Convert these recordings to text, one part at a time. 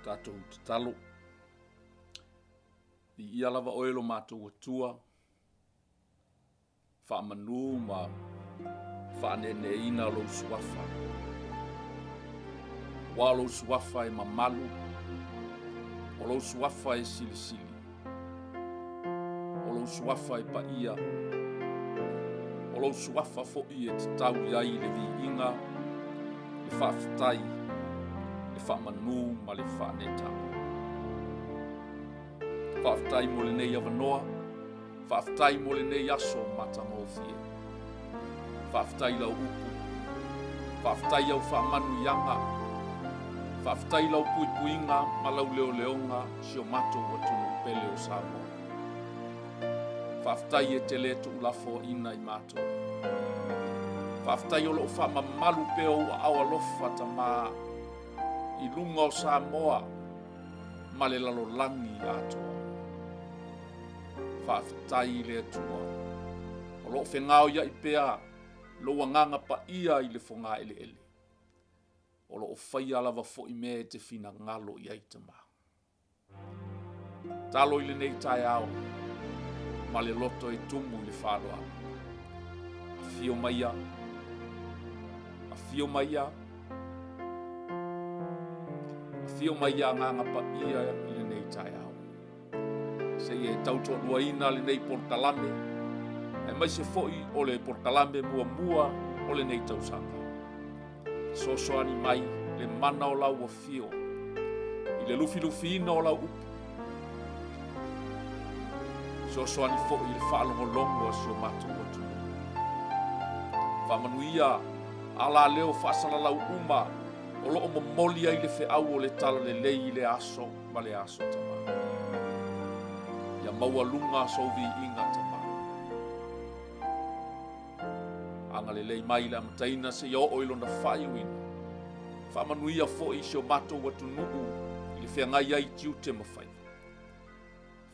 Tatou tatalo. Viia lava oe lo matou Atua, faamanu ma faaneeneeina lou suafa. Aua o lou suafa e mamalu, o lou suafa e silisili, o lou suafa e paia, o lou suafa foi e tatau i ai le viiga, le faafetai, le faamanu ma le faaneetaga. Faafetai mo lenei avanoa, faafetai mo lenei aso matagofie. Faafetai i lau upu, faafetai i au faamanuiaga, faafetai i lau puipuiga ma lau leoleoga si o matou atunuu pele o Samoa. Faafetai e te le tuulafoaina i matou. Faafetai o lo o faamamalu pea ou aao alofa Tama i luga o Samoa ma le lalolagi atoa. Faafetai i le Atua o lo o fegaoiaʻi pea lou agaga paia i le fogaeleele. O lo o faia lava foi mea e te finagalo i ai Tama. Talo i lenei taeao ma le loto e tumu i le faaaloalo. Afio maia, afio maia, afio maia Agaga Paia i lenei taeao. Seia e tautoaluaina lenei polokalame, aemaise foi o le polokalame muamua o lenei tausaga. Fesoasoani mai le mana o lau afio i le lufilufiina o lau upu. Fesoasoani foi i le faalogologo a si o matou atunuu. Faamanuia alaleo faasalalau uma o lo o momoli ai le feau o le talalelei i le aso ma le aso Tama. Ia maualuga sou viiga Tama. Agalelei mai i le amataina seia oo i lona faaiuina. Faamanuia foi i si o matou atunuu i le feagai ai tiute ma faiva.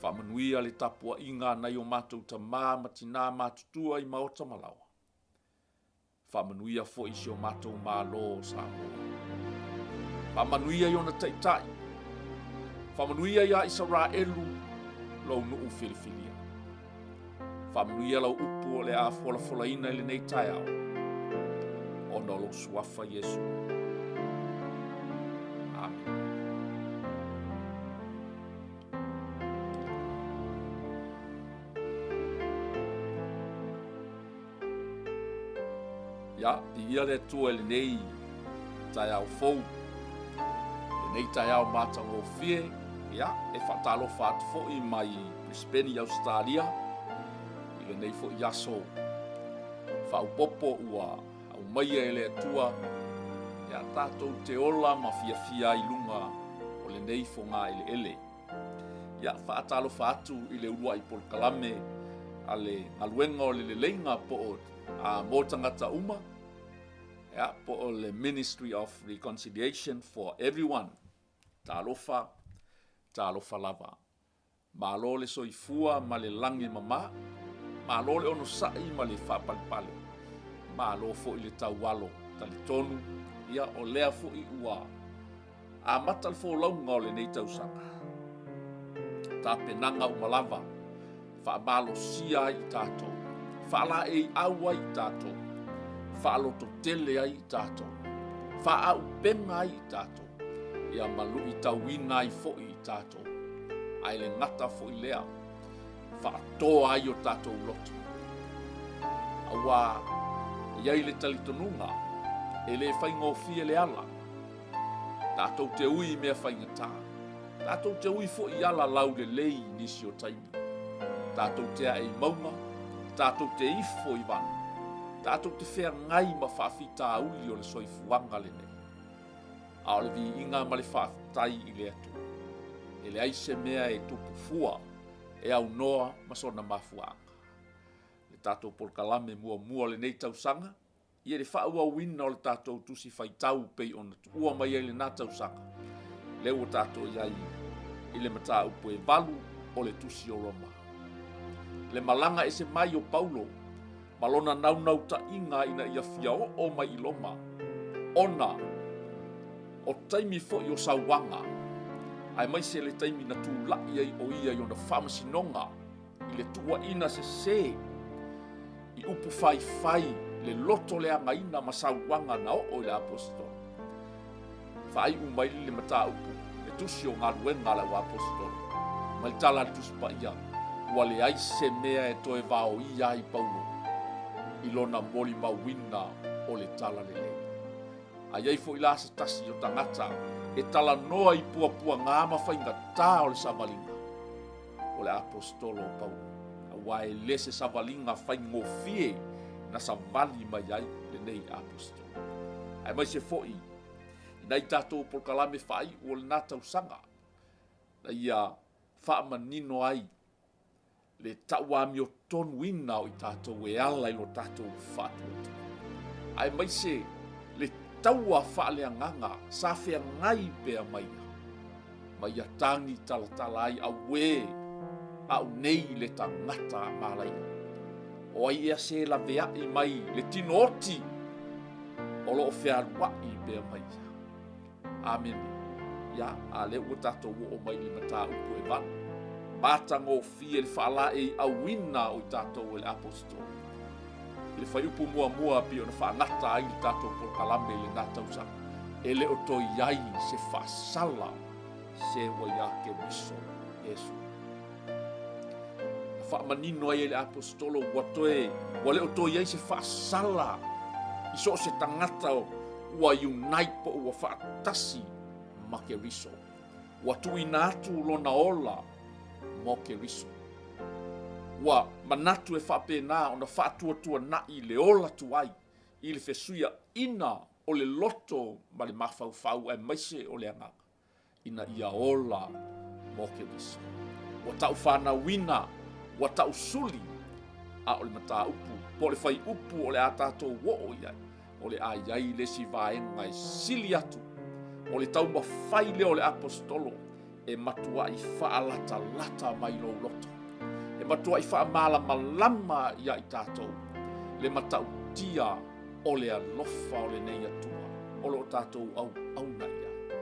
Faamanuia le tapuaiga a nai o matou tama ma tina matutua i maota ma laoa. Faamanuia foi i si o matou Malo o Samoa. Faamanuia i ona taitai. Faamanuia ia Isaraelu, lou nuu filifilia. Faamanuia lau upu o le a folafolaina i lenei taeao, ona o lou suafa Iesu. Amene. Ia, viia le Atua i lenei taeao fou, lenei taeao matagofie, ia, e faatalofa atu foi mai Brisbane i Ausetalia, i lenei foi aso faaopoopo ua aumaia e le Atua, ia, tatou te ola ma fiafia ai i luga o lenei fogaeleele. Ia, faatalofa atu i le uluai polokalame a le galuega o le leleiga po o a mo tagata uma, ia, po o le Ministry of Reconciliation for Everyone. Talofa, talofa lava. Malo le soifua ma le lagi e mama, malo le onosai ma le faapalepale, malo foi le taualo talitonu, ia, o lea foi ua Amata le folauga o lenei tausaga. Tapenaga uma lava, faamalosia ai i tatou, faalaeiau ai i tatou, faalototele ai i tatou, faaaupega ai i tatou, ia ma luitauina ai foi i tatou. Ae le gata foi lea, faatoa ai o tatou loto. Aua e i ai le talitonuga, e le faigofie le ala, Tatou te ui i mea faigata. Tatou te ui foi i ala laulelei i nisi o taimi. Tatou te ae i mauga, tatou te ifo i vana, tatou te feagai ma faafitauli o le soifuaga lenei. A o le viiga ma le faafetai i le Atua, e leai se mea e tupu fua, e aunoa ma sona mafuaaga. Le tatou polokalame muamua o lenei tausaga, Ia le faaauauina o le tatou Tusi Faitau pei ona tuua mai ai lena tausaga, lea ua tatou i ai i le mataupu e valu o le Tusi o Roma. Le malaga ese mai o Paulo ma lona naunautaiga ina ia fia oo mai i Roma, ona o taimi foi o sauaga Aemaise le taimi na tula'i ai o ia i ona faamasinoga i le tuuaina sesē i upu faifai, le loto leagaina ma sauaga na oo i le Aposetolo. Faaiu mai le mataupu, le tusi o Galuega a le Auaposetolo, ma le tala a le Tusi Paia, ua leai se mea e toe vaoia ai Paulo i lona molimauina o le Talalelei. A i ai foi la se tasi o tagata e talanoa i puapuaga ma faigata o le savaliga, o le Aposetolo o Paulo, aua e le se savaliga faigofie na savali mai ai lenei Aposetolo. Aemaise foi i nai tatou polokalame faaiu o lena tausaga, na ia faamanino ai le tauamiotonuina o i tatou e ala i lo tatou faatuatua, aemaise le taua faaleagaga sa feagai pea ma ia, ma ia tagi talatala ai, Auē, a'u nei le tagata a malaia! O ai ea se lavea'i mai le tino oti o lo o fealua'i pea ma ia? Amene. Ia, a lea ua tatou oo mai i le mataupu e valu. Matagofie le faalaeiauina o i tatou e le Aposetolo. I le fuaiupu muamua pei ona faagata ai le tatou polokalame i lena tausaga, e le o toe i ai se faasala se ua iā Keriso Iesu. Na faamanino ai e le Aposetolo ua toe, ua le o toe i ai se faasala i so o se tagata ua unite po ua faatasi ma Keriso. Ua tuuina atu lona ola mo Keriso. Ua manatu e faapena ona faatuatuana'i le ola tuai i le fesuiaina o le loto ma le mafaufau aemaise o le agaga ina ia ola mo Keriso. Ua taufanauina, ua tausuli, a o le mataupu po o le fuaiupu o le a tatou oo i ai, o le a i ai le isi vaega e sili atu o le taumafai lea o le Aposetolo e matuai faalatalata mai lou loto, e matuai faamalamalama ia i tatou le matautia o le alofa o lenei Atua o lo o tatou auauna i ai.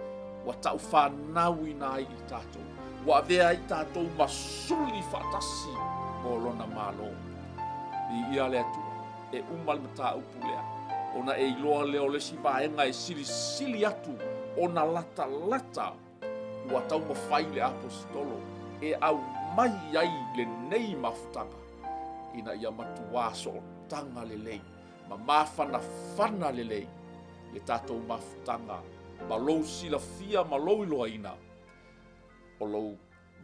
Ua taufanauina ai i tatou, ua avea ai tatou ma suli faatasi mo Lona Malo. Viia le Atua, e uma le mataupu lea, ona e iloa lea o le isi vaega e silisili atu ona latalata ua taumafai le Aposetolo e aumai ai lenei mafutaga ina ia matuā sootaga lelei ma mafanafana lelei le tatou mafutaga ma lou silafia ma lou iloaina o lou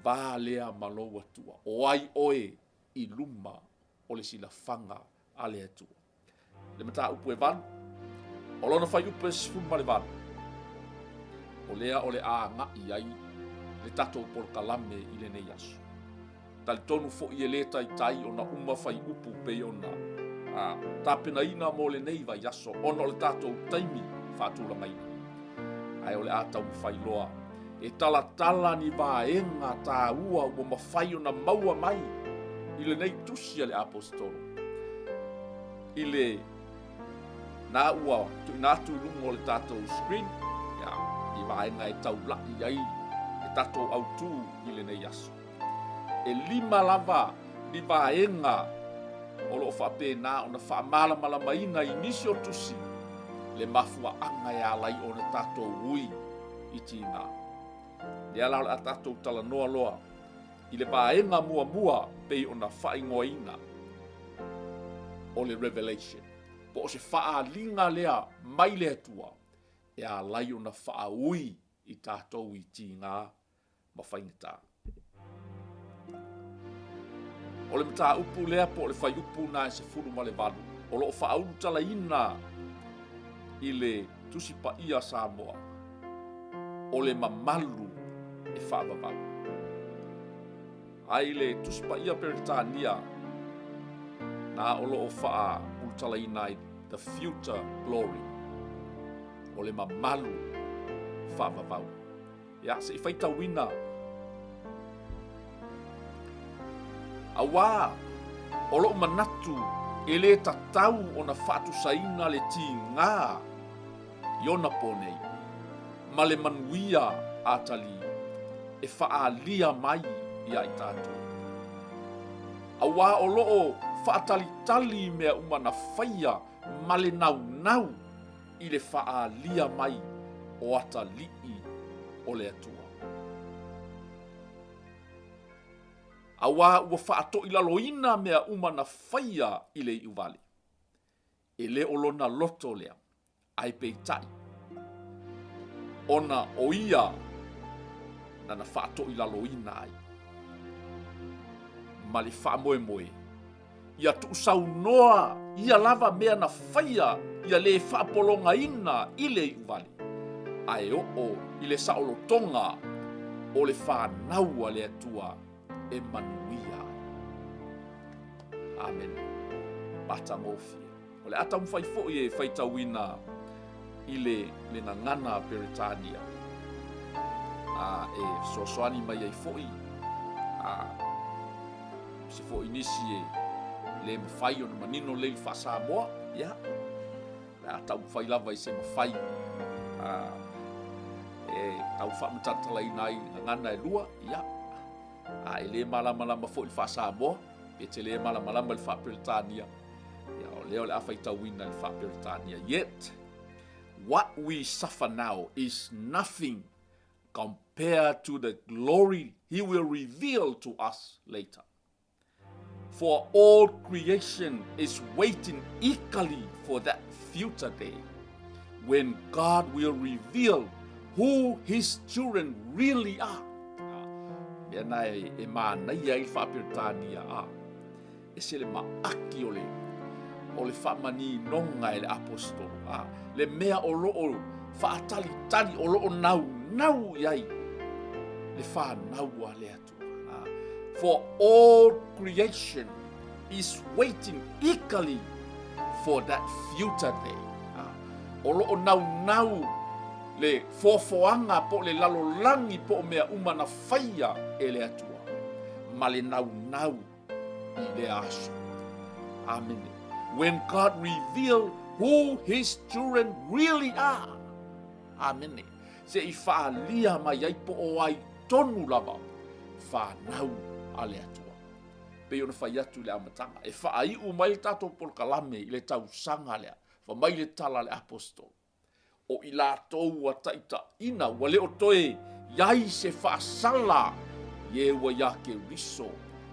va lea ma lou Atua. O ai oe i luma o le silafaga a le Atua? Le mataupu e valu, o lona fuaiupu e 18, o lea o le a agai ai le tatou polokalame i lenei aso. Talitonu foi e le taitai ona uma fuaiupu pei ona a, tapenaina mo lenei vaiaso ona o le tatou taimi faatulagaina. Ae o le a taumafai loa e talatala ni vaega taua ua mafai ona maua mai i lenei tusi a le Aposetolo i le na ua tuuina atu i luga o le tatou screen ia, i vaega e taula'i ai le tatou autū i lenei aso. E lima lava ni vaega o lo o faapena ona faamalamalamaina i nisi o tusi le mafuaaga e ala ai ona tatou ui i tiga. Lea la o le a tatou talanoa loa i le vaega muamua pei ona faaigoaina o le Revelation, po o se faaaliga lea mai le Atua e ala ai ona faaui i tatou i tiga ma faigata. O le mataupu lea po o le fuaiupu na e 18 o lo o faaulutalaina i le Tusi Paia a Samoa, o le mamalu e faavavau. Ae i le Tusi Paia Peretania na o lo o faaulutalaina ai the future glory, o le mamalu faavavau. Ia, se i faitauina. Auā, o lou manatu e le tatau ona faatusaina le tigā i ona po nei, ma le manuia atalii. e faaalia mai iā i tatou. Auā o lo o faatalitali mea uma na faia ma le naunau i le faaalia mai o atalii o le Atua. Auā ua faatoilaloina mea uma na faia i le iuvale. E le o lona loto lea, ae peitai, ona o ia nana faatoilaloina ai. Ma le faamoemoe, ia tuusaunoa ia lava mea na faia ia lē faapologaina i le iuvale, ae oo i le saolotoga o le fanau a le Atua e manuia ai. Amene. Matagofie. O le a taumafai foi e faitauina i le, le gagana Peretania a, e fesoasoani mai ai foi a, se foi nisi e le mafai ona manino lelei le faa-Samoa, ia, le a taumafai lava i se mafai a, e tau faamatalatalaina ai gagana e lua, ia, A e le malamalama foi i le faa-Samoa, pe te le malamalama i le faa-Peretania, ia, o lea o le a faitauina i le faa-Peretania. Yet, what we suffer now is nothing compared to the glory he will reveal to us later. For all creation is waiting eagerly for that future day when God will reveal who his children really are. Mea na e, e mānaia ai le faaperetania a e se le maaki o le, o le faamaninoga e le apostolo a le mea o lo o faatalitali o lo o naunau i ai le whanau a le Atua. For all creation is waiting eagerly for that future day. O lo o naunau le foafoaga po o le lalolagi po o mea uma na faia e le Atua ma le naunau i lea aso. Amene. When God reveal who his children really are. Amene. Se i faalia mai ai po o ai tonu lava whanau a le Atua. Pei ona fai atu i le amataga, e faaiu mai le tatou polokalame i le tausaga lea, fa mai le tala a le apostolo, o i latou ua taitaiina, ua le o toe i ai se faasala i e ua iā Keriso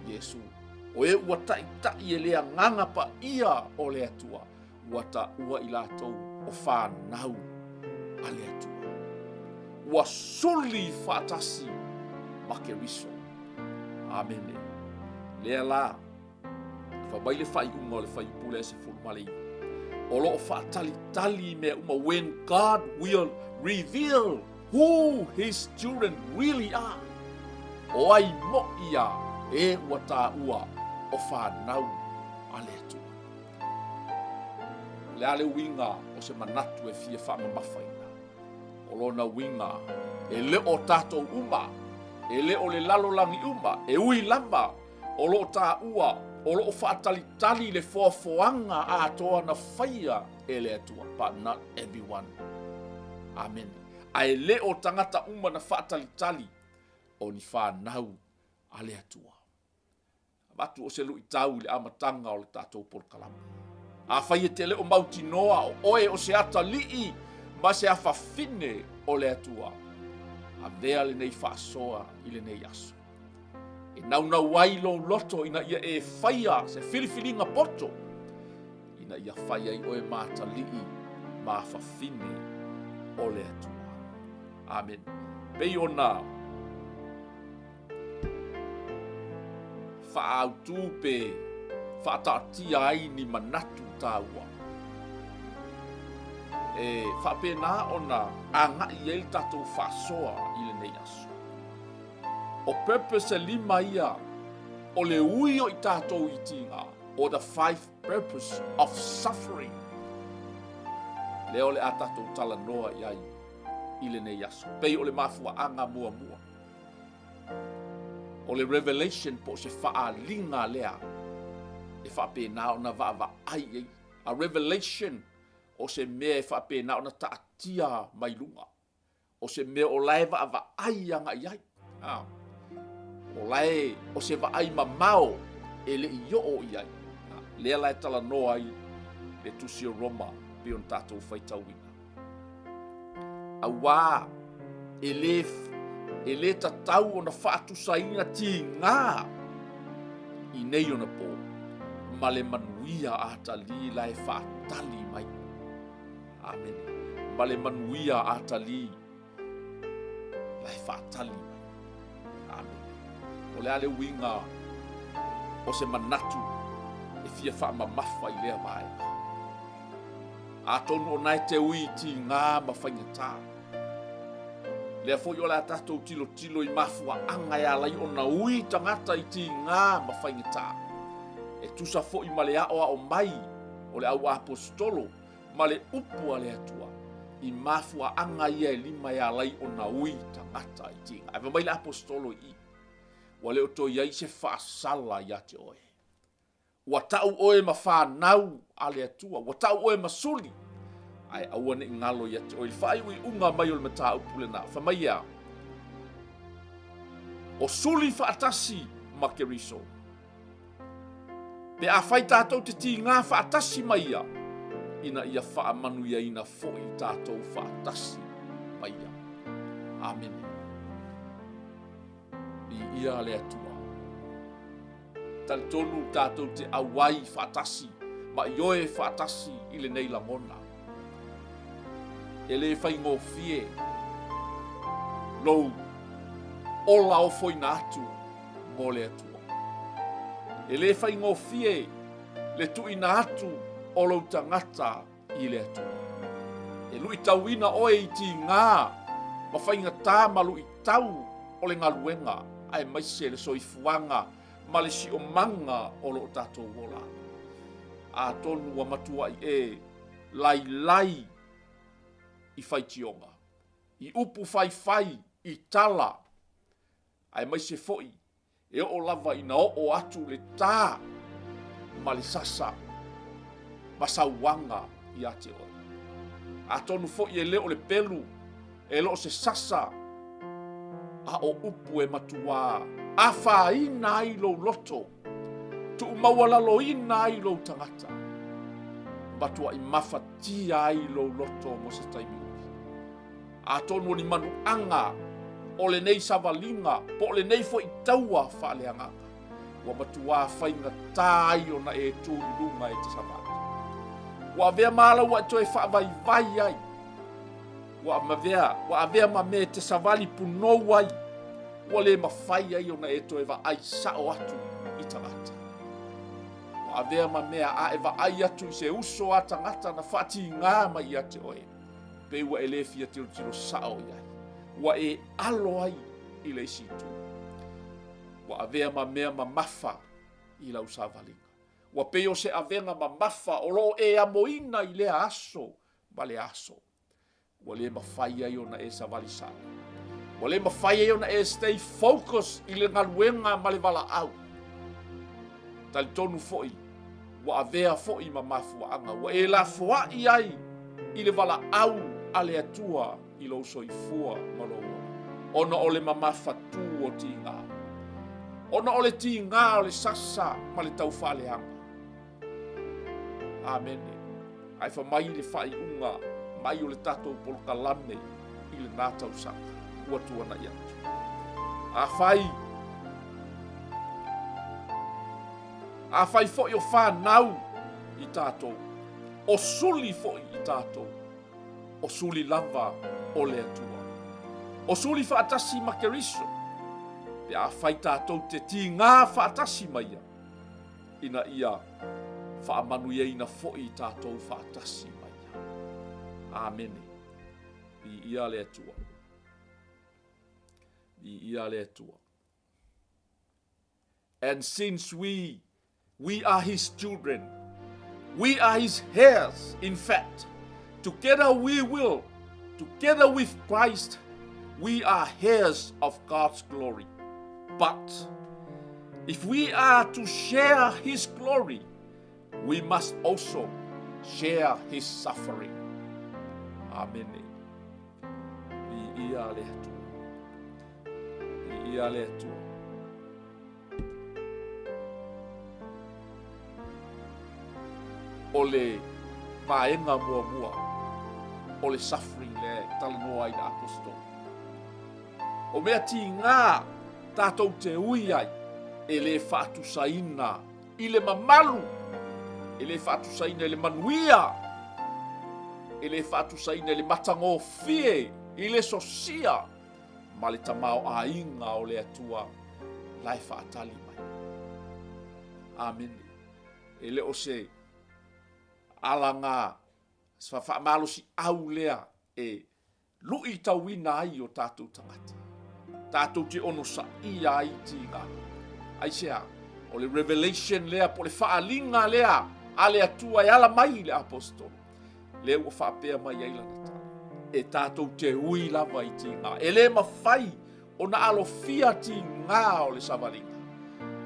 Iesu. O e ua taitai e le Agaga Paia o le Atua, ua taua i latou o fanau a le Atua. Ua suli faatasi ma Keriso. Amene. Lea la, Fai mai le faaiuga o le fuaiupu lea 19. O lo o faatalitali i mea uma when God will reveal who his children really are. O ai moʻi a e ua taua o whanau a le Atua. O le a le uiga o se manatu e fia faamamafaina. O lona uiga, e le o tatou uma, e le o le lalolagi uma, e ui lava O lo o taua, o lo o faatalitali le foafoaga atoa na faia e le Atua, but not everyone. Amene. Ae le o tagata uma na faatalitali o ni whanau a le Atua. Avatu o se luitau i le amataga o le tatou polokalame. Afai e te le o mautinoa o oe o se atalii ma se afafine o le Atua, avea lenei faasoa i lenei aso. E naunau ai lou loto ina ia e faia se filifiliga poto, ina ia fai ai oe ma atalii ma afafine o le Atua. Amen. Pei ona faaautu pe faataatia ai ni manatu taua. E faapena ona agai ai le tatou faasoa i lenei aso. O purpose e lima ia o le ui o i tatou i tiga, or the five purpose of suffering. Lea o le a tatou talanoa i ai i lenei aso. Pei o le mafuaaga muamua. O le revelation po o se faaliga lea e faapena ona vaavaai ai. A revelation o se mea e faapena ona taatia mai luga. O se mea o la e vaavaai agai ai. A, o la e, o se vaai mamao e le i oo i ai. A, lea la e talanoa ai le tusi o Roma pei ona tatou faitauina. Auā e lē, e lē tatau ona faatusaina tigā i nei ona pō ma le manuia atalī la e faatali mai. Amene. Ma le manuia atalī la e faatali mai. Amene. O le a le uiga o se manatu e fia faamamafa i lea vaega? Atonu o na e te ui i tigā ma faigata. Lea foi o le a tatou tilotilo i mafuaaga e ala ai ona ui tagata i tigā ma faigata. E tusa foi ma le aoao mai o le au aposetolo ma le upu a le Atua i mafuaaga ia e lima e ala ai ona ui tagata i tigā. Ae fai mai le aposetolo i i, ua le o toe i ai se faasala ia te oe. Ua tau oe ma fanau a le Atua, ua tau oe ma suli, ae aua ne i galo ia te oe. I le faaiuiuga mai o le mataupu lena, fai mai ia, o suli faatasi ma Keriso. Pe afai tatou te tigā faatasi ma ia, ina ia faamanuiaina foi tatou faatasi ma ia. Amene. Viia le Atua. Talitonu tatou te auai faatasi ma ioe faatasi i lenei lagona. E le faigofie lou ola ofoina atu mo le Atua. E le faigofie le tuuina atu o lou tagata i le Atua. E luitauina oe i tigā ma faigata ma luitau o le galuega aemaise le soifuaga ma le siomaga o lo o tatou ola. Atonu ua matuai e lailai i faitioga, i upu faifai, i tala, aemaise foi e oo lava ina oo atu le tā ma le sasa ma sauaga ia te oe. Atonu foi e le o le pelu, e le o se sasa, a o upu e matuā afaina ai lou loto, tuumaualaloina ai lou tagata, matuai mafatia ai lou loto mo se taimi umi. Atonu o ni manuaga o lenei savaliga po o lenei foi taua faaleagaga, ua matuā faigata ai ona e tu i luga e te savali. Ua avea ma ala ua e toe faavaivai ai, ua avea, ua avea ma mea e te savali punou ai, ua le mafai ai ona e toe vaai sao atu i tagata. Ua avea ma mea a e vaai atu i se uso a tagata na faatigā mai ia te oe, pei ua e le fia tilotilo sao i ai, ua e alo ai i le isi itu. Ua avea ma mea mamafa i lau savaliga. Ua pei o se avega mamafa o lo o e amoina i lea aso ma le aso. Ua le mafai ai ona e savali sao. Ua le mafai ai ona e stay focus i le galuega ma le valaau. Talitonu foi, ua avea foi ma mafuaaga ua e lafoai ai i le valaau a le Atua i lou soifua ma lou ola, ona o le mamafatū o tigā, ona o le tigā o le sasa ma le taufaaleaga. Amene. Ae fai mai le faaiuga mai o le tatou polokalame i lena tausaga ua tuanai atu. Afai, afai foi o fanau i tatou, o suli foi i tatou, o suli lava o le Atua. O suli faatasi ma Keriso, pe afai tatou te tigā faatasi ma ia, ina ia faamanuiaina foi tatou faatasi ma ia. Amene. Viia le Atua. Viia le Atua. And since we we are his children, we are his heirs, in fact, together we will, together with Christ, we are heirs of God's glory. But if we are to share his glory, we must also share his suffering. Amene. Viia le Atua. Viia le Atua. O le vaega muamua o le suffering lea e talanoa ai le aposetolo. O mea tiga tatou te ui ai e le faatusaina i le mamalu, e le faatusaina i le manuia, e le faatusaina i le matagofie, i le sosia ma le tamaoaiga o le Atua la e faatali mai. Amene. E le o se alaga faamalosiau lea e luitauina ai o tatou tagata, tatou te onosaia ai tiga. Aisea? O le revelation lea po o le faaaliga lea a le Atua e ala mai i le aposetolo, lea ua faapea mai ai lana tala, e tatou te ui lava i tiga. E le mafai ona alofia tiga o le savaliga.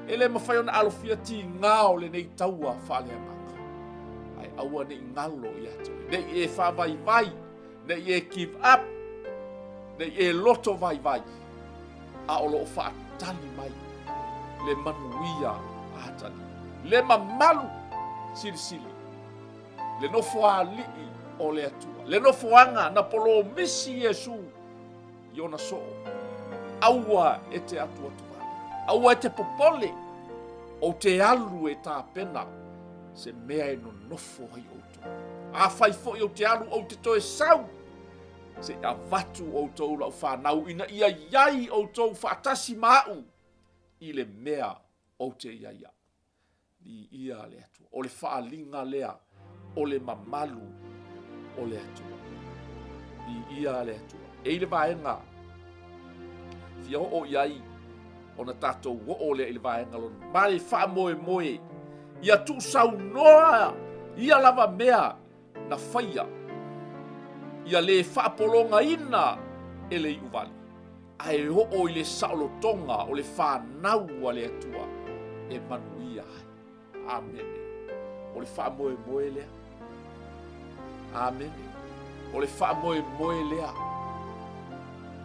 E le mafai ona alofia tiga o lenei taua faaleagaga. Ae aua ne i galo ia te oe, ne i e faavaivai, ne i e give up, ne i e loto vaivai, a o lo o faatali mai le manuia atali, le mamalu silisili, le nofoalii o le Atua, le nofoaga na polomisi Iesu i ona soo. Aua e te atuatuvale, aua e te popole, ou te alu e tapena se mea e nonofo ai outou. Afai foi ou te alu ou te toe sau, se i avatu outou lau fanau ina ia i ai outou faatasi ma a'u i le mea ou te i ai a'u. Viia le Atua. O le faaaliga lea o le mamalu o le Atua. Viia le Atua. E i le vaega fia oo i ai ona tatou oo lea i le vaega lona ma le faamoemoe ia tuusaunoa ia lava mea na faia ia le faapologaina e le iuvale, ae oo i le saolotoga o le fanau a le Atua e manuia ai. Amene. O le faamoemoe lea. Amene. O le faamoemoe lea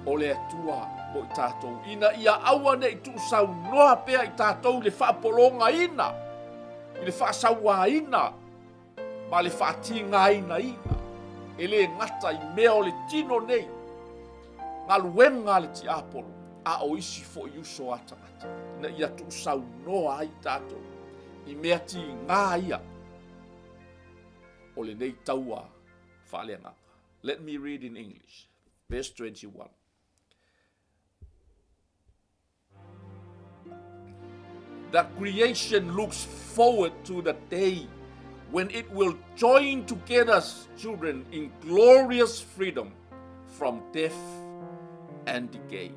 o le Atua mo i tatou, ina ia aua ne i tuusaunoa pea i tatou i le faapologaina, i le faasauaina, ma le faatigainaina, e le gata i mea o le tino nei, galuega a le tiapolo, a o isi foi uso a tagata, ina ia tuusaunoa ai tatou i mea tiga ia o lenei taua faaleagaga. Let me read in English. Verse 21. The creation looks forward to the day when it will join together children in glorious freedom from death and decay.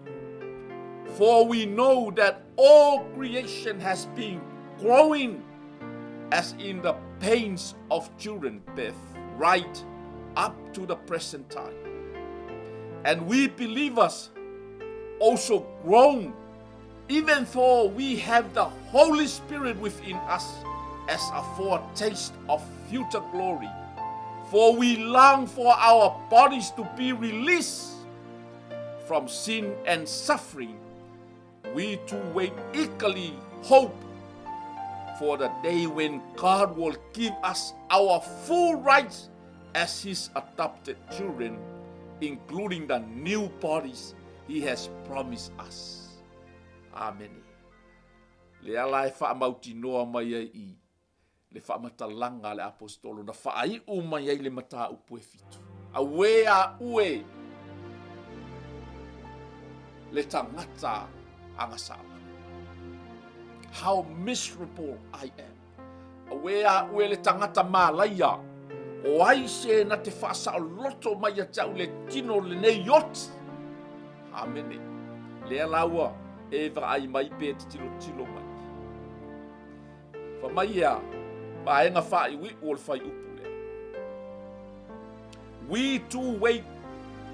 For we know that all creation has been growing as in the pains of children birth right up to the present time. And we believers also groan, even though we have the Holy Spirit within us as a foretaste of future glory. For we long for our bodies to be released from sin and suffering. We too wait eagerly hope for the day when God will give us our full rights as His adopted children, including the new bodies He has promised us. Amene. Le ala e faamautinoa mai ai i le faamatalaga a le Aposetolo na faaiu mai ai le mataupu e fitu. Auē a ue le tagata agasala. How miserable I am. Auē a ue le tagata malaia, o ai se na te faasaoloto mai ia te au le tino lenei oti. Amene. Lea la ua e vaai mai pe te tilotilo mai. Fa mai ia vaega faaiuiu o le fuaiupu lea. We too wait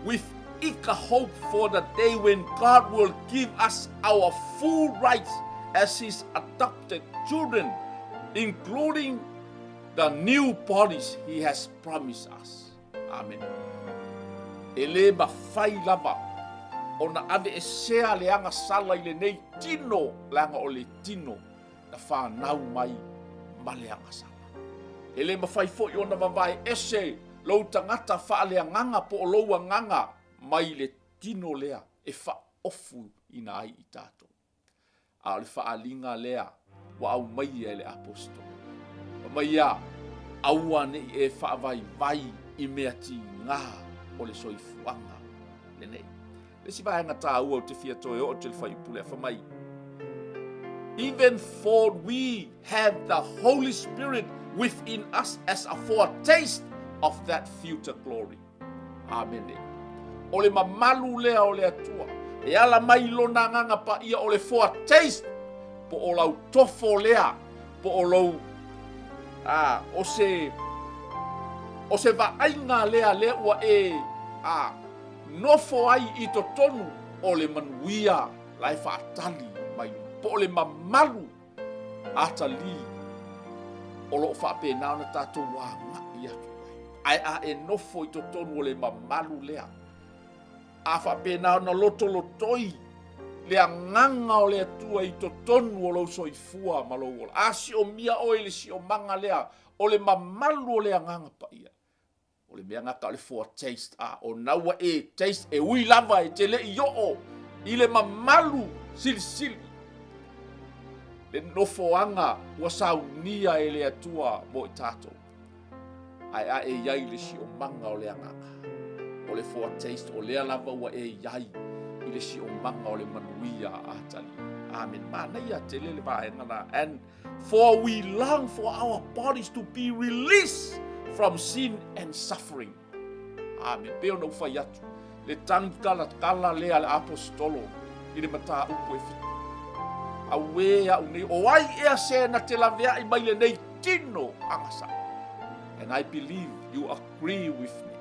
with eager hope for the day when God will give us our full rights as His adopted children, including the new bodies He has promised us. Amen. E le mafai lava ona aveesea le agasala i lenei tino, leaga o le tino na fanau mai ma le agasala. E le mafai foi ona vavae ese lou tagata faaleagaga po o lou agaga mai le tino lea e faaofuina ai i tatou. A o le faaaliga lea ua aumaia e le Aposetolo. Fai mai ia, aua ne i e faavaivai i mea tiga o le soifuaga lenei. Le isi vaega taua ou te fia toe oo atu i le fuaiupu lea, fai mai, Even for we have the Holy Spirit within us as a foretaste of that future glory. Amene. O le mamalu lea o le Atua e ala mai i lona agaga paia o le foretaste po o lau tofo lea po o lou a, o se o se vaaiga lea lea ua e a, nofo ai i totonu o le manuia la e faatali mai po o le mamalu atalii o lo o faapena ona tatou agai atu ai. Ae a e nofo i totonu o le mamalu lea, a faapena ona lotolotoi le agaga o le Atua i totonu o lou soifua ma lou ola, a siomia oe i le siomaga lea o le mamalu o le agaga paia, O le mea gata o le foretaste, a o na ua e taste, e ui lava e te le i oo i le mamalu silisili, le nofoaga ua saunia e le Atua mo i tatou. Ae a e i ai i le siomaga o le agaga, o le foretaste, o lea lava ua e i ai i le siomaga o le manuia atalii. Amen. Manaia tele le vaega la. And For we long for our bodies to be released from sin and suffering. Amen. Pei ona ou fai atu, le tagi talatala lea a le Aposetolo i le mataupu e fitu. Auē au nei, o ai ea se na te laveai mai lenei tino agasala? And I believe you agree with me.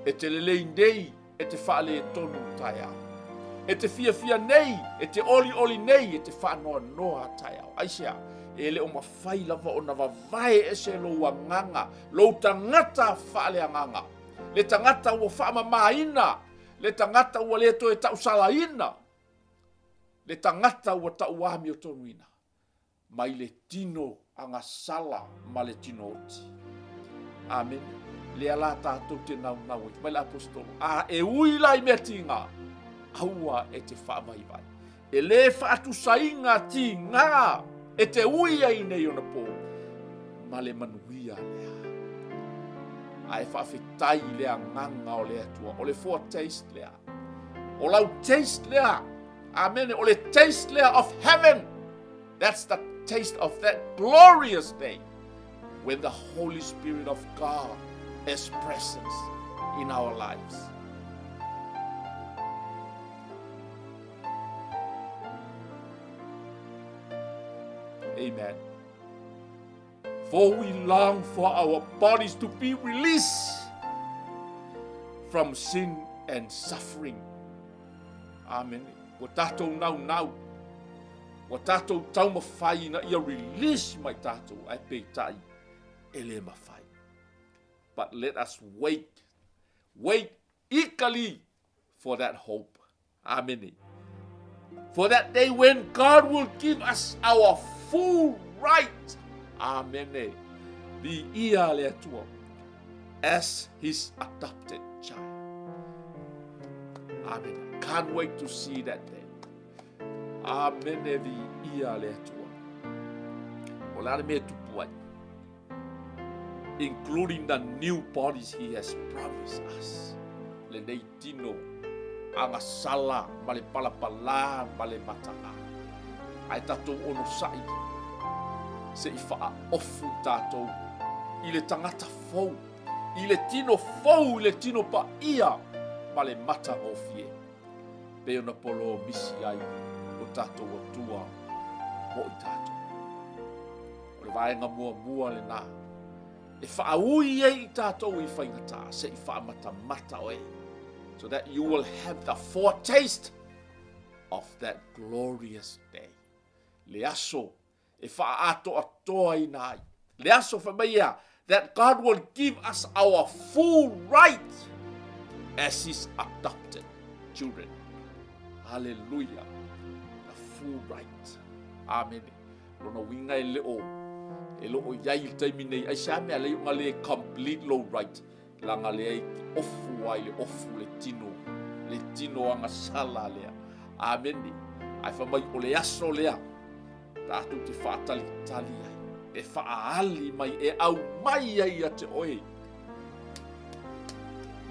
E te lelei nei e te faaletonu taeao. E te fiafia nei, e te olioli nei, e te faanoanoa taeao. Aisea? E le o mafai lava ona vavae ese lou agaga, lou tagata faaleagaga, le tagata ua faamamaina, le tagata ua le toe tausalaina, le tagata ua tauamiotonuina. mai le tino agasala ma le tino oti. Amene. Lea la tātou te naunau ai. Mai le apostolo. A e ui la i mea tīngā, aua e te whaavaivai. E lē whaatusainga tīngā e te ui ai nei ona pō, ma le manuia lea. A e whaawhetai i le agaga o le Atua, o le foretaste lea. O lau taste lea, Amene. O le taste lea of heaven. That's the taste of that glorious day when the Holy Spirit of God is present in our lives. Amen. For we long for our bodies to be released from sin and suffering. Amene. Ua tatou naunau, ua tatou taumafai ina ia release mai tatou, ae peitai e le mafai. But let us wait, wait eagerly for that hope. Amene. For that day when God will give us our full right. Amene. Viia le Atua as his adopted child. Amen. Can't wait to see that day. Amene viia le Atua. O le a le mea e tupu ai? Including the new bodies he has promised us. Lenei tino agasala ma le palapalā ma le mataā. Ae tatou onosai se i faaofu i tatou i le tagata fou, i le tino fou, i le tino paia ma le matagofie, pei ona polomisi ai lo tatou Atua mo i tatou. O le vaega muamua lena e faaui ai i tatou i faigata se i faamatamata oe, so that you will have the foretaste of that glorious day. Le aso e faaatoatoaina ai. Le aso fai mai ia, that God will give us our full right as his adopted children. Haleluia. Na full right. Amene. Lona uiga e le o e le o i ai i le taimi nei, aisea mea lea ona le complete lou right, leaga lea e te ofu ai le ofu le tino, le tino agasala lea. Amene. Ae fai mai o le aso lea tatou te faatalitali ai, e faaali mai, e aumai ai ia te oe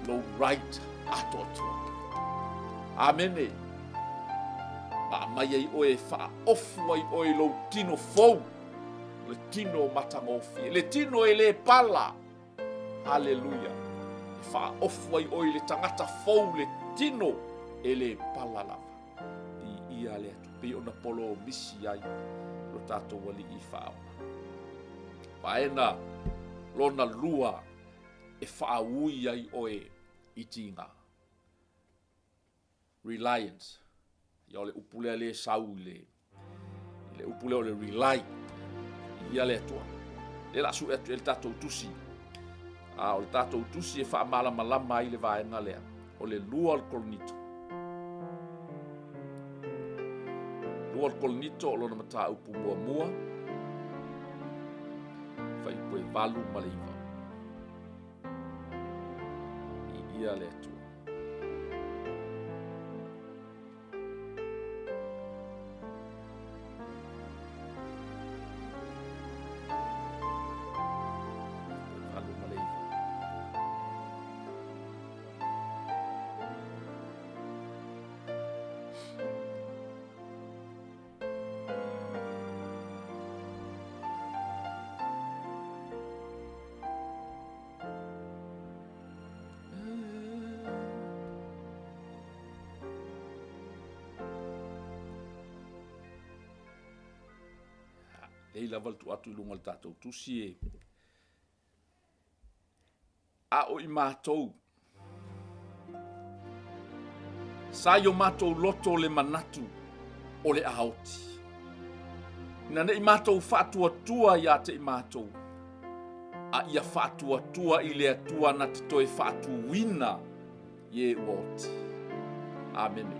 lou right atoatoa. Amene. Ma aumai ai oe e faaofu ai oe i lou tino fou, le tino matagofie, le tino e le pala. Haleluia. E faaofu ai oe i le tagata fou, le tino e le pala lava. Viia le Atua, pei ona polomisi ai lo tatou Alii faaola. Vaena lona lua e faaui ai oe i tiga. Reliance. Ia o le upu lea le sau i le, i le upu lea o le rely. Ia le Atua. Lea la sue atu e le tatou tusi. A o le tatou tusi e faamalamalama ai le vaega lea. O le lua o le Korinito. Lua o le Korinito o lona mataupu muamua. Fuaiupu e 8 ma le 9. Viia le Atua. Lei lava le tuu atu i luga o le tatou tusi e A o i matou, sa i o matou loto le manatu o le a oti, ina ne i matou faatuatua ia te i matou, a ia faatuatua i le Atua na te toe faatuina i e ua oti. Amene.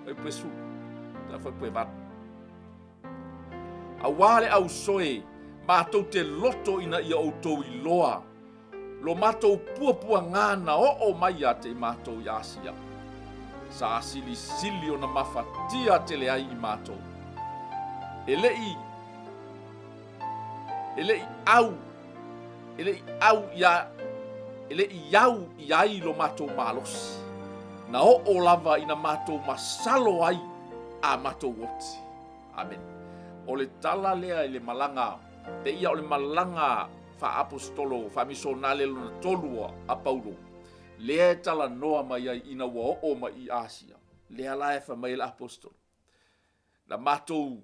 Fuaiupu e 10, fuaiupu e 8. Auā le ausoe, matou te loto ina ia outou iloa lo matou puapuagā na oo mai ia te i matou i Asia, sa silisili ona mafatia tele ai i matou. E le i, e le i au, e le i au ia, e le i au i ai lo matou malosi, na oo lava ina matou masalo ai a matou oti. Amene. O le tala lea i le malaga, pei ia o le malaga faaapostolo, faamisionale lona tolu a Paulo, lea e talanoa mai ai ina ua oo mai i Asia. Lea la e fai mai ai le apostolo, na matou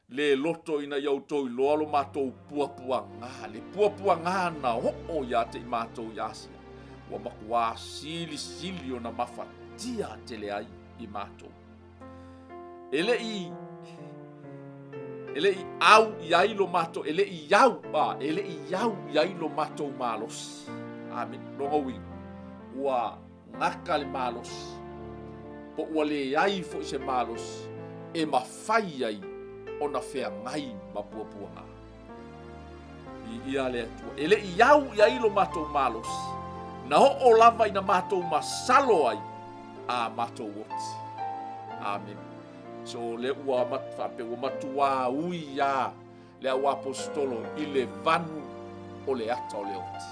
le loto ina ia outou iloa lo matou puapuagā, le puapuagā na oo ia te i matou i Asia, ua matuā silisili ona mafatia tele ai i matou. E le i e le i au i ai lo matou, e le i au, a, e le i au i ai lo matou malosi. Amene. Lona uiga, ua gata le malosi, po ua leai foi se malosi e mafai ai ona feagai ma puapuaga. Viia le Atua. E le i au i ai lo matou malosi, na oo lava ina matou masalo ai a matou oti. Amene. So le ua mat, faapea ua matuā ui a le au aposetolo i le vanu o le ata o le oti.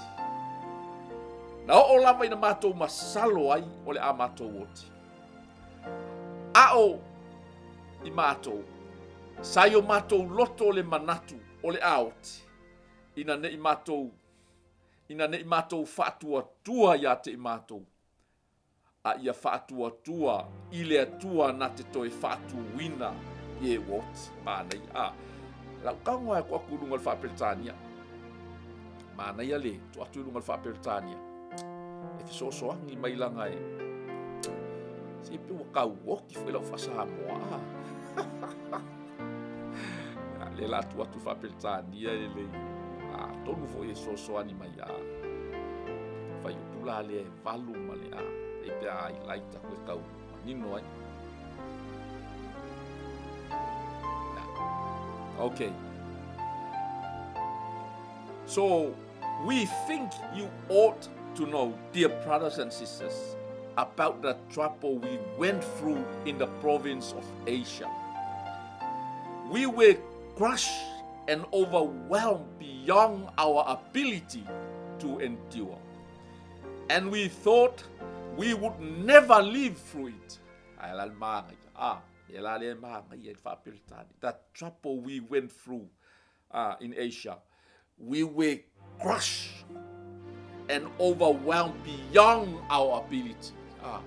Na oo lava ina matou masalo ai o le a matou oti. A o i matou, sa i o matou loto le manatu o le a oti, ina ne i matou, ina ne i matou faatuatua ia te i matou, a ia faatuatua i le Atua na te toe faatuina i e ua oti. Manaia. A, lau tago lava e atu i luga o le Faa-Peretania. Manaia le tuu atu i luga o le Faa-Peretania. E fesoasoani mai laga e... Se pe ua tau oti foi lau Faa-Samoa. A, lea la tuu atu Faa-Peretania e lelei. Atonu foi e fesoasoani mai a fuaiupu la lea e 8 ma le A, e pe a highlight atu e tau manino ai. Okay. So, we think you ought to know, dear brothers and sisters, about the trouble we went through in the province of Asia. We were crushed and overwhelmed beyond our ability to endure. And we thought we would never live through it. Ah, the trouble we went through uh, in Asia. We were crushed and overwhelmed beyond our ability. Ah,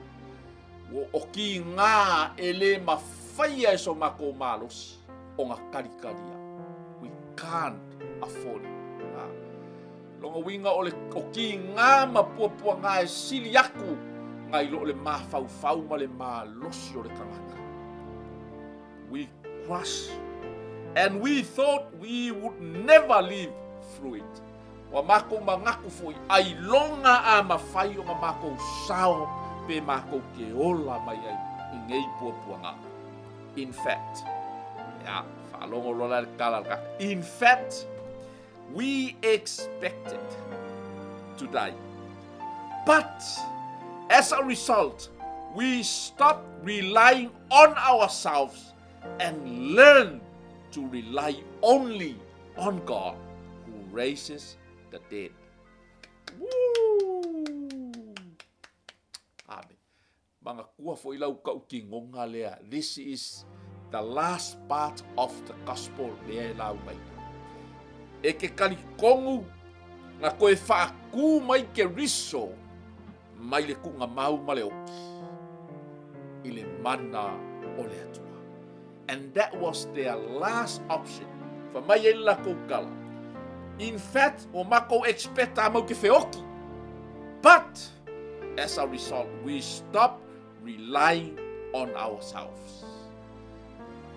ua oki ngā e le mafaia e so mākou malosi o ngā karikaria. We can't afford it. Ah. Longa uiga o le oki ngā ma puapua ngā e sili aku ngā i lo le mafaufau ma le malosi o le tangata. We crushed and we thought we would never live through it. Ua mākou mangaku foi, ailoga a mawhai o nga mākou sao pe mākou ke ola mai ai i ngei puapuaga. In fact, ia, whaalogo loa la le tala le kaka. In fact, we expected to die. But, as a result, we stopped relying on ourselves and learned to rely only on God who raises the dead. Woo! Amen. Manatua foi lau kau kigoga lea, this is the last part of the gospel lea e laugaina. E ke talitonu na toe faatū mai Keriso mai le tuugamau ma le oti i le mana o le Atua. And that was their last option. Fai mai ai le latou tala. In fact, ua matou expect a mau ke feoti. But, as a result, we stopped relying on ourselves.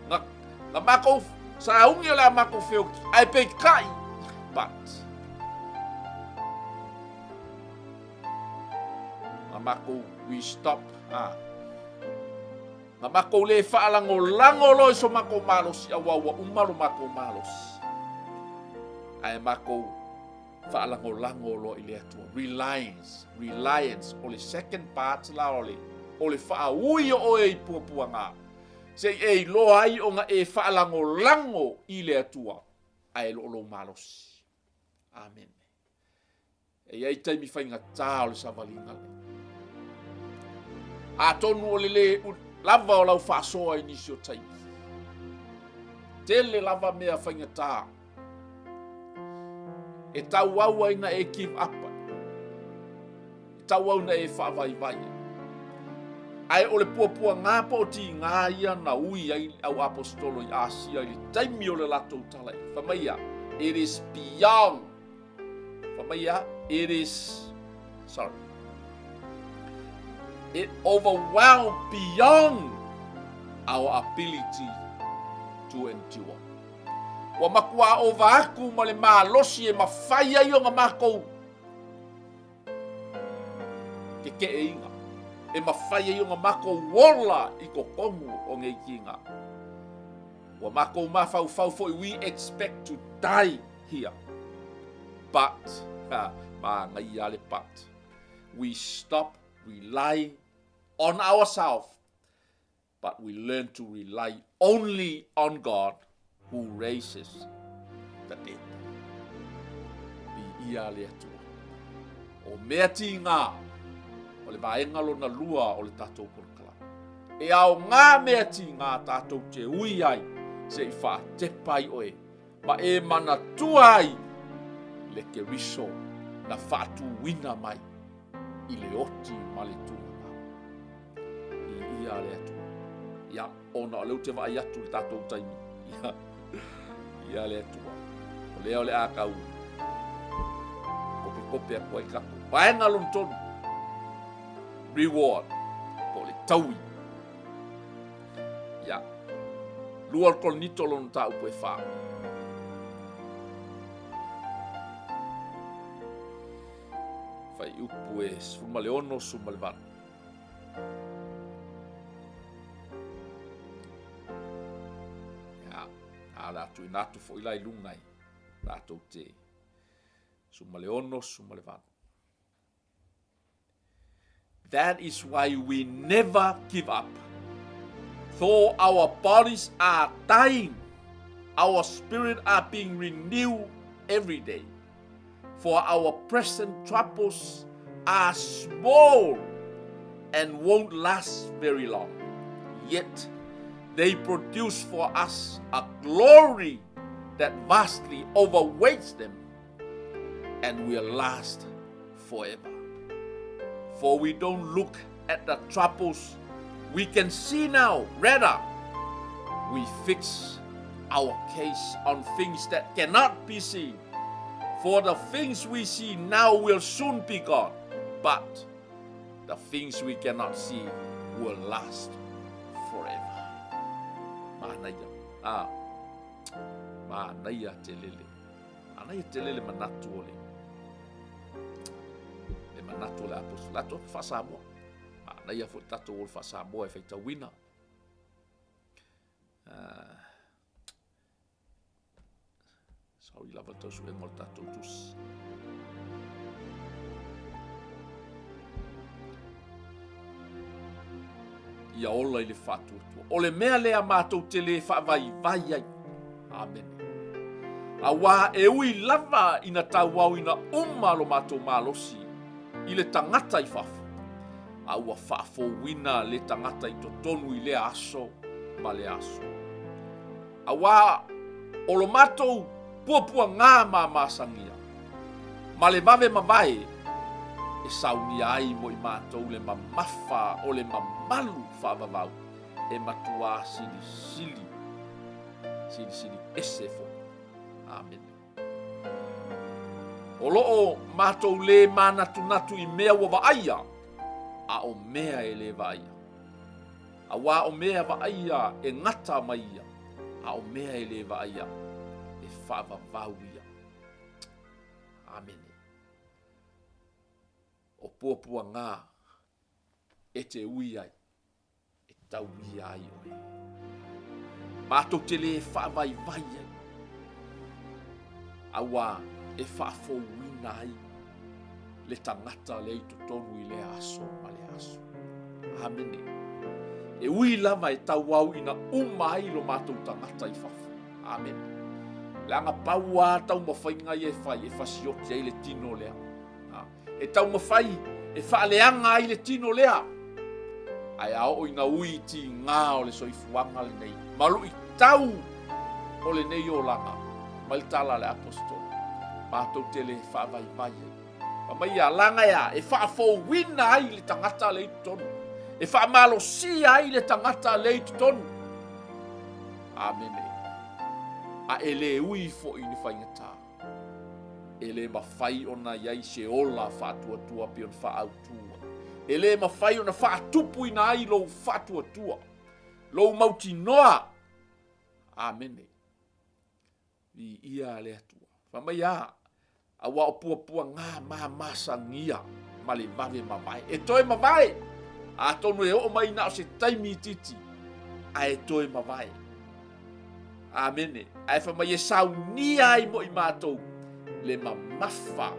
Na, na matou sauni o le a matou feoti, ae peitai, but, na matou, we stopped, ah, Na makou le faalagolago loa i so makou malosi auā ua uma lo makou malosi. Ae makou faalagolago loa i le Atua. Reliance, reliance, o le second part la o le, o le faaui o oe i puapuaga. Se i e iloa ai ona e faalagolago i le Atua, ae lo o lou malosi. Amene. E i ai taimi faigata o le savaliga lea. Atonu o le lē lava o lau faasoa i nisi o taimi. Tele lava mea faigata e tauau ai na e give up ai. E tauau na e faavaivai ai. Ae o le puapuagā po o tigā ia na ui ai le au aposetolo i Asia i le taimi o le latou tala i. Fai mai ia, it is beyond Fai mai ia, it is, sorry, it overwhelmed beyond our ability to endure. Ua matua ova aku ma le malosi e mafai ai ona makou kekeʻeiga, e mafai ai ona makou ola i totonu o nei tiga. Ua makou mafaufau foi, we expect to die here. But, ha, māngaia le but. We stop relying on ourselves, but we learn to rely only on God who raises the dead. Viia le Atua. O mea tigā, o le vaega lona lua o le tatou polokalame. E aogā mea tigā tatou te ui ai se i faatepa ai oe ma e manatua ai le Keriso na faatūina mai i le oti ma le tuugamau. Viia le Atua. Ia, ona o lea ou te vaai atu i le tatou taimi. Ia, ia le Atua. O lea o le a tau kopekope atu ai tatou. Vaega lona tolu, reward, po o le taui. Ia, 2 Korinito lona mataupu e 4. Fuaiupu e 16, 18. Ia, A o le a tuuina atu foi la i luga e tatou te 16, 18. That is why we never give up. Though our bodies are dying, our spirit are being renewed every day. For our present troubles are small and won't last very long. Yet they produce for us a glory that vastly overweights them and will last forever. For we don't look at the troubles we can see now, rather, we fix our case on things that cannot be seen. For the things we see now will soon be gone, but the things we cannot see will last forever. Manaia. Ah, manaia te lele. Manaia tele le manatu o le le manatu o le apostola atu faa-Samoa. Manaia foi tatou o le faa-Samoa e faitauina. Uh, sorry lava tau suega o le tatou tusi. Ia ola i le faatuatua. O le mea lea matou te le faavaivai ai. Amene. Auā e ui lava ina tauaoina uma lo matou malosi i le tagata i fafo, a ua faafouina le tagata i totonu i lea aso ma lea aso. Auā o lo matou puapuagā ma masagia, ma le vave mavae e saunia ai mo i matou le mamafa o le mamalu faavavau e matuā silisili, silisili ese foi. Amene. O lo o matou lē manatunatu i mea ua vaaia, a o mea e lē vaaia. Auā o mea vaaia e gata mai ia, a o mea e lē vaaia e faavavau ia. Amene. O puapuagā e te ui ai, e tauia ai oe. Matou te lē faavaivai ai, auā e faafouina ai le tagata lea i totonu i lea aso ma lea aso. Amene. E ui lava e tauau ina uma ai lo matou tagata i fafo. Amene. Leaga pau a taumafaiga ia e fai e fasioti ai le tino lea. E taumafai e faaleaga ai le tino lea. Ae a oo ina ui i tigā o le soifuaga lenei, ma luitau o lenei olaga, mai le tala a le Aposetolo, matou te le faavaivai ai. Fai mai ia, laga e a? E faafouina ai le tagata lea i totonu. E faamalosia ai le tagata lea i totonu. Amene. A e le ui foi i ni faigata. E le mafai ona i ai se ola faatuatua pei ona faaautu ai. E le mafai ona faatupuina ai lou faatuatua, lou mautinoa. Amene. Viia le Atua. Fai mai a, aua o puapuagā ma masagia ma le vave mavae. E toe mavae! Atonu e oo mai na o se taimi itiiti, ae toe mavae. Amene. Ae fai mai e saunia ai mo i matou le mamafa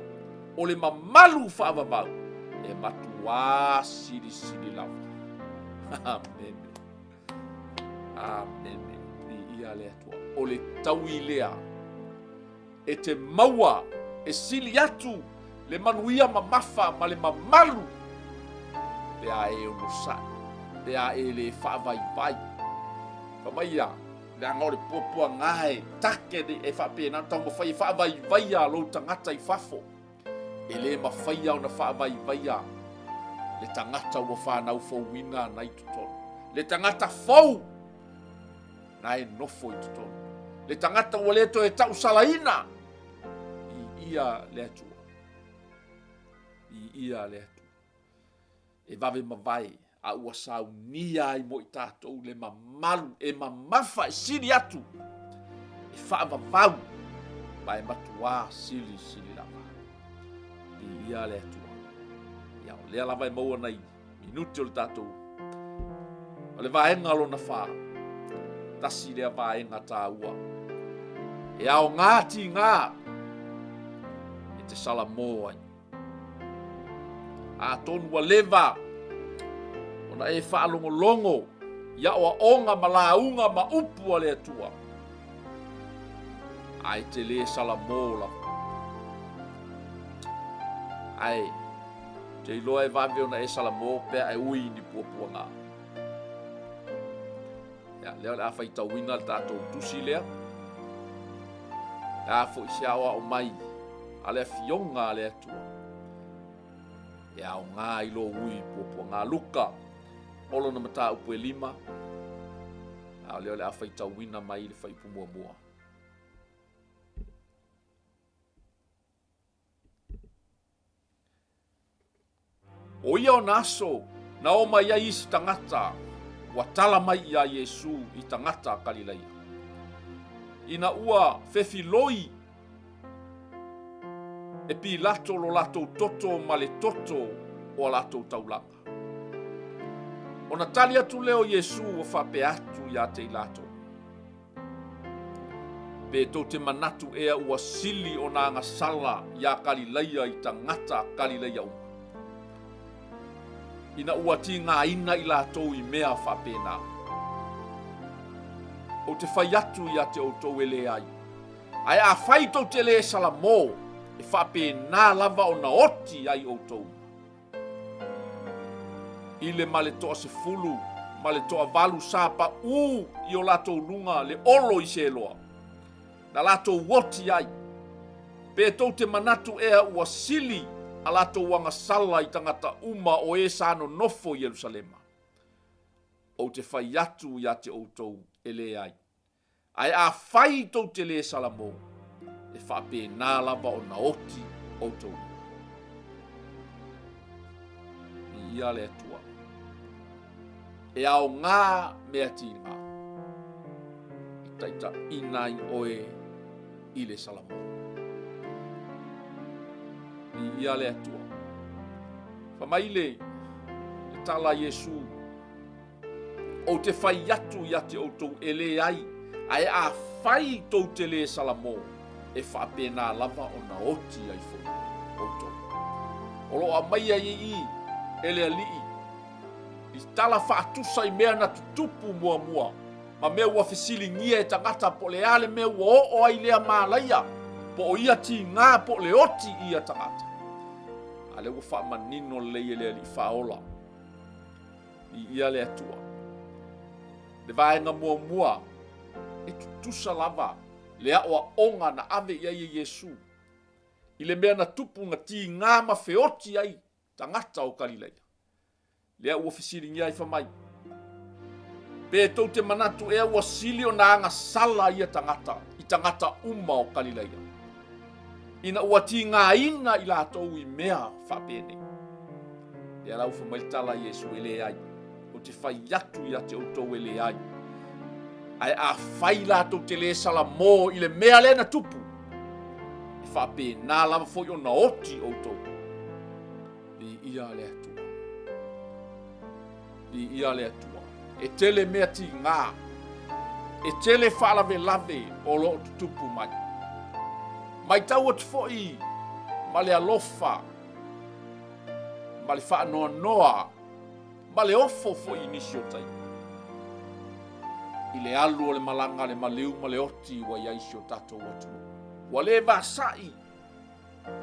o le mamalu faavavau e matuā silisili lava. Amene. Amene. Viia le Atua. O le taui lea e te maua e sili atu le manuia mamafa ma le mamalu pe a e onosai, pe a e le faavaivai. Fai mai ia, leaga o le puapuagā e take nei e faapena ona taumafai e faavaivaia lou tagata i fafo. E le mafaia ona faavaivaia le tagata ua fanau fouina ana i totonu. Le tagata fou na e nofo i totonu. Le tagata ua le toe tausalaina i ia le Atua. I ia le Atua. E vave mavae a ua saunia ai mo i tatou le mamalu e mamafa e sili atu e faavavau ma e matuā silisili lava. I ia le Atua. Ia, o lea lava e maua nai minute o le tatou o le vaega lona whā. Tasi lea vaega tāua. E aoga tigā e te salamō ai. Atonu ua leva ona e faalogologo i aoaoga ma lauga ma upu a le Atua, ae e te lē salamō lava. Ae te iloa e vave ona e salamō pe a e ui i ni puapuaga. Ia, lea o le a faitauina le tatou tusi lea. Le a foi se aoao mai a le afioga a le Atua. E aoga i lō ui i puapuaga. Luka, o lona mataupu e lima, a o lea o le a faitauina mai le fuaiupu muamua. O ia ona aso na o mai ai isi tagata ua tala mai iā Iesū i tagata a Kalilaia. Ina ua fefiloi e Pilato lo latou toto ma le toto o a latou taulaga. Ona tali atu lea o Iesū ua faapea atu iā te i latou, Pe tou te manatu ea ua sili ona agasala iā Kalilaia i tagata Kalilaia uma, ina ua tigaina i latou i mea faapena? Ou te fai atu ia te outou e leai, ae afai tou te lē salamō, e faapena lava ona oti ai outou. I le ma le toasefulu ma le toavalu sa paʻū i o latou luga le olo i Seloa, na latou oti ai. Pe tou te manatu ea ua sili a latou agasala i tagata uma o e sa nonofo i Ierusalema? Ou te fai atu ia te outou, e leai. Ae afai tou te lē salamō, e faapena lava ona oti outou. Viia le Atua. E aoga mea tiga e taitaiina ai oe i le salamō. Viia le Atua. Fai mai le tala a Iesu Ou te fai atu ia te outou e leai, ae afai tou te lē salamō, e faapena lava ona oti ai foi outou. O lo o aumaia i i e le Alii i tala faatusa i mea na tutupu muamua ma mea ua fesiligia e tagata po o le a le mea ua oo ai lea malaia, po o ia tigā po o le oti i ia tagata. A lea ua faamanino lelei e le Alii Faaola. Viia le Atua. Le vaega muamua, e tutusa lava le aoaoga na ave i ai e Iesu i le mea na tupu na tigā ma feoti ai tagata o Kalilaia. Lea ua fesiligia ai fai mai, Pe tou te manatu ea ua sili ona agasala ia tagata i tagata uma o Kalilaia, ina ua tigaina i latou i mea faapenei? Lea la ua fai mai le tala a Iesu, E leai, ou te fai atu ia te outou e leai. Ae afai latou te lē salamō i le mea lea na tupu, e faapena lava foi ona oti outou. Viia le Atua. Viia le Atua. E tele mea tigā, e tele faalavelave o lo o tutupu mai. Matau atu foi ma le alofa ma le faanoanoa ma le ofo foi i nisi o taimi. I le alu o le malaga a le maliu ma le oti ua i ai si o tatou atunuu. Ua le vasa'i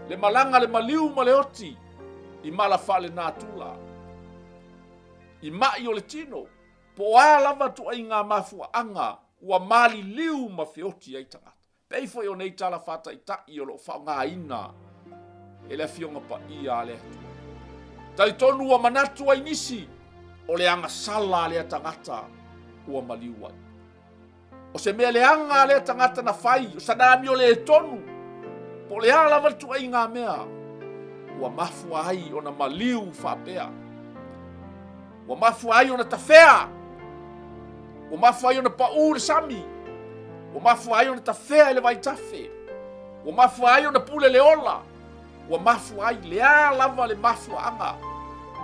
le malaga a le maliu ma le oti i mala faalenatura, i ma'i o le tino, po o a lava ituaiga mafuaaga ua maliliu ma feoti ai tagata. Pei foi o nei tala faataitai o lo o faaaogaina e le Afioga Paia a le Atua. Talitonu ua manatu ai nisi o le agasala a lea tagata ua maliu ai. O se mea leaga a lea tagata na fai, o sana amio lē tonu, po o le a lava le tuaiga mea, ua mafua ai ona maliu faapea. Ua mafua ai ona tafea. Ua mafua ai ona paʻū le sami. Ua mafua ai ona tafea i le vaitafe. Ua mafua ai ona pule le ola. Ua mafua ai le a lava le mafuaaga.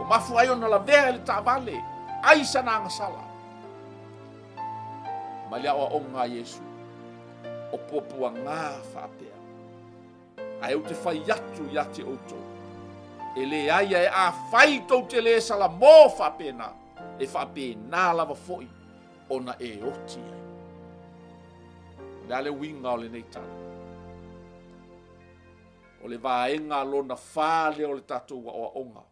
Ua mafua ai ona lavea i le taavale. Ai sana agasala. Mai le aoaoga a Iesu. O puapuagā faapea. Ae ou te fai atu ia te outou, e leai ae afai tou te lē salamō faapena, e faapena lava foi ona e oti ai. O le a le uiga o lenei tala? O le vaega lona fa lea o le tatou aoaoga,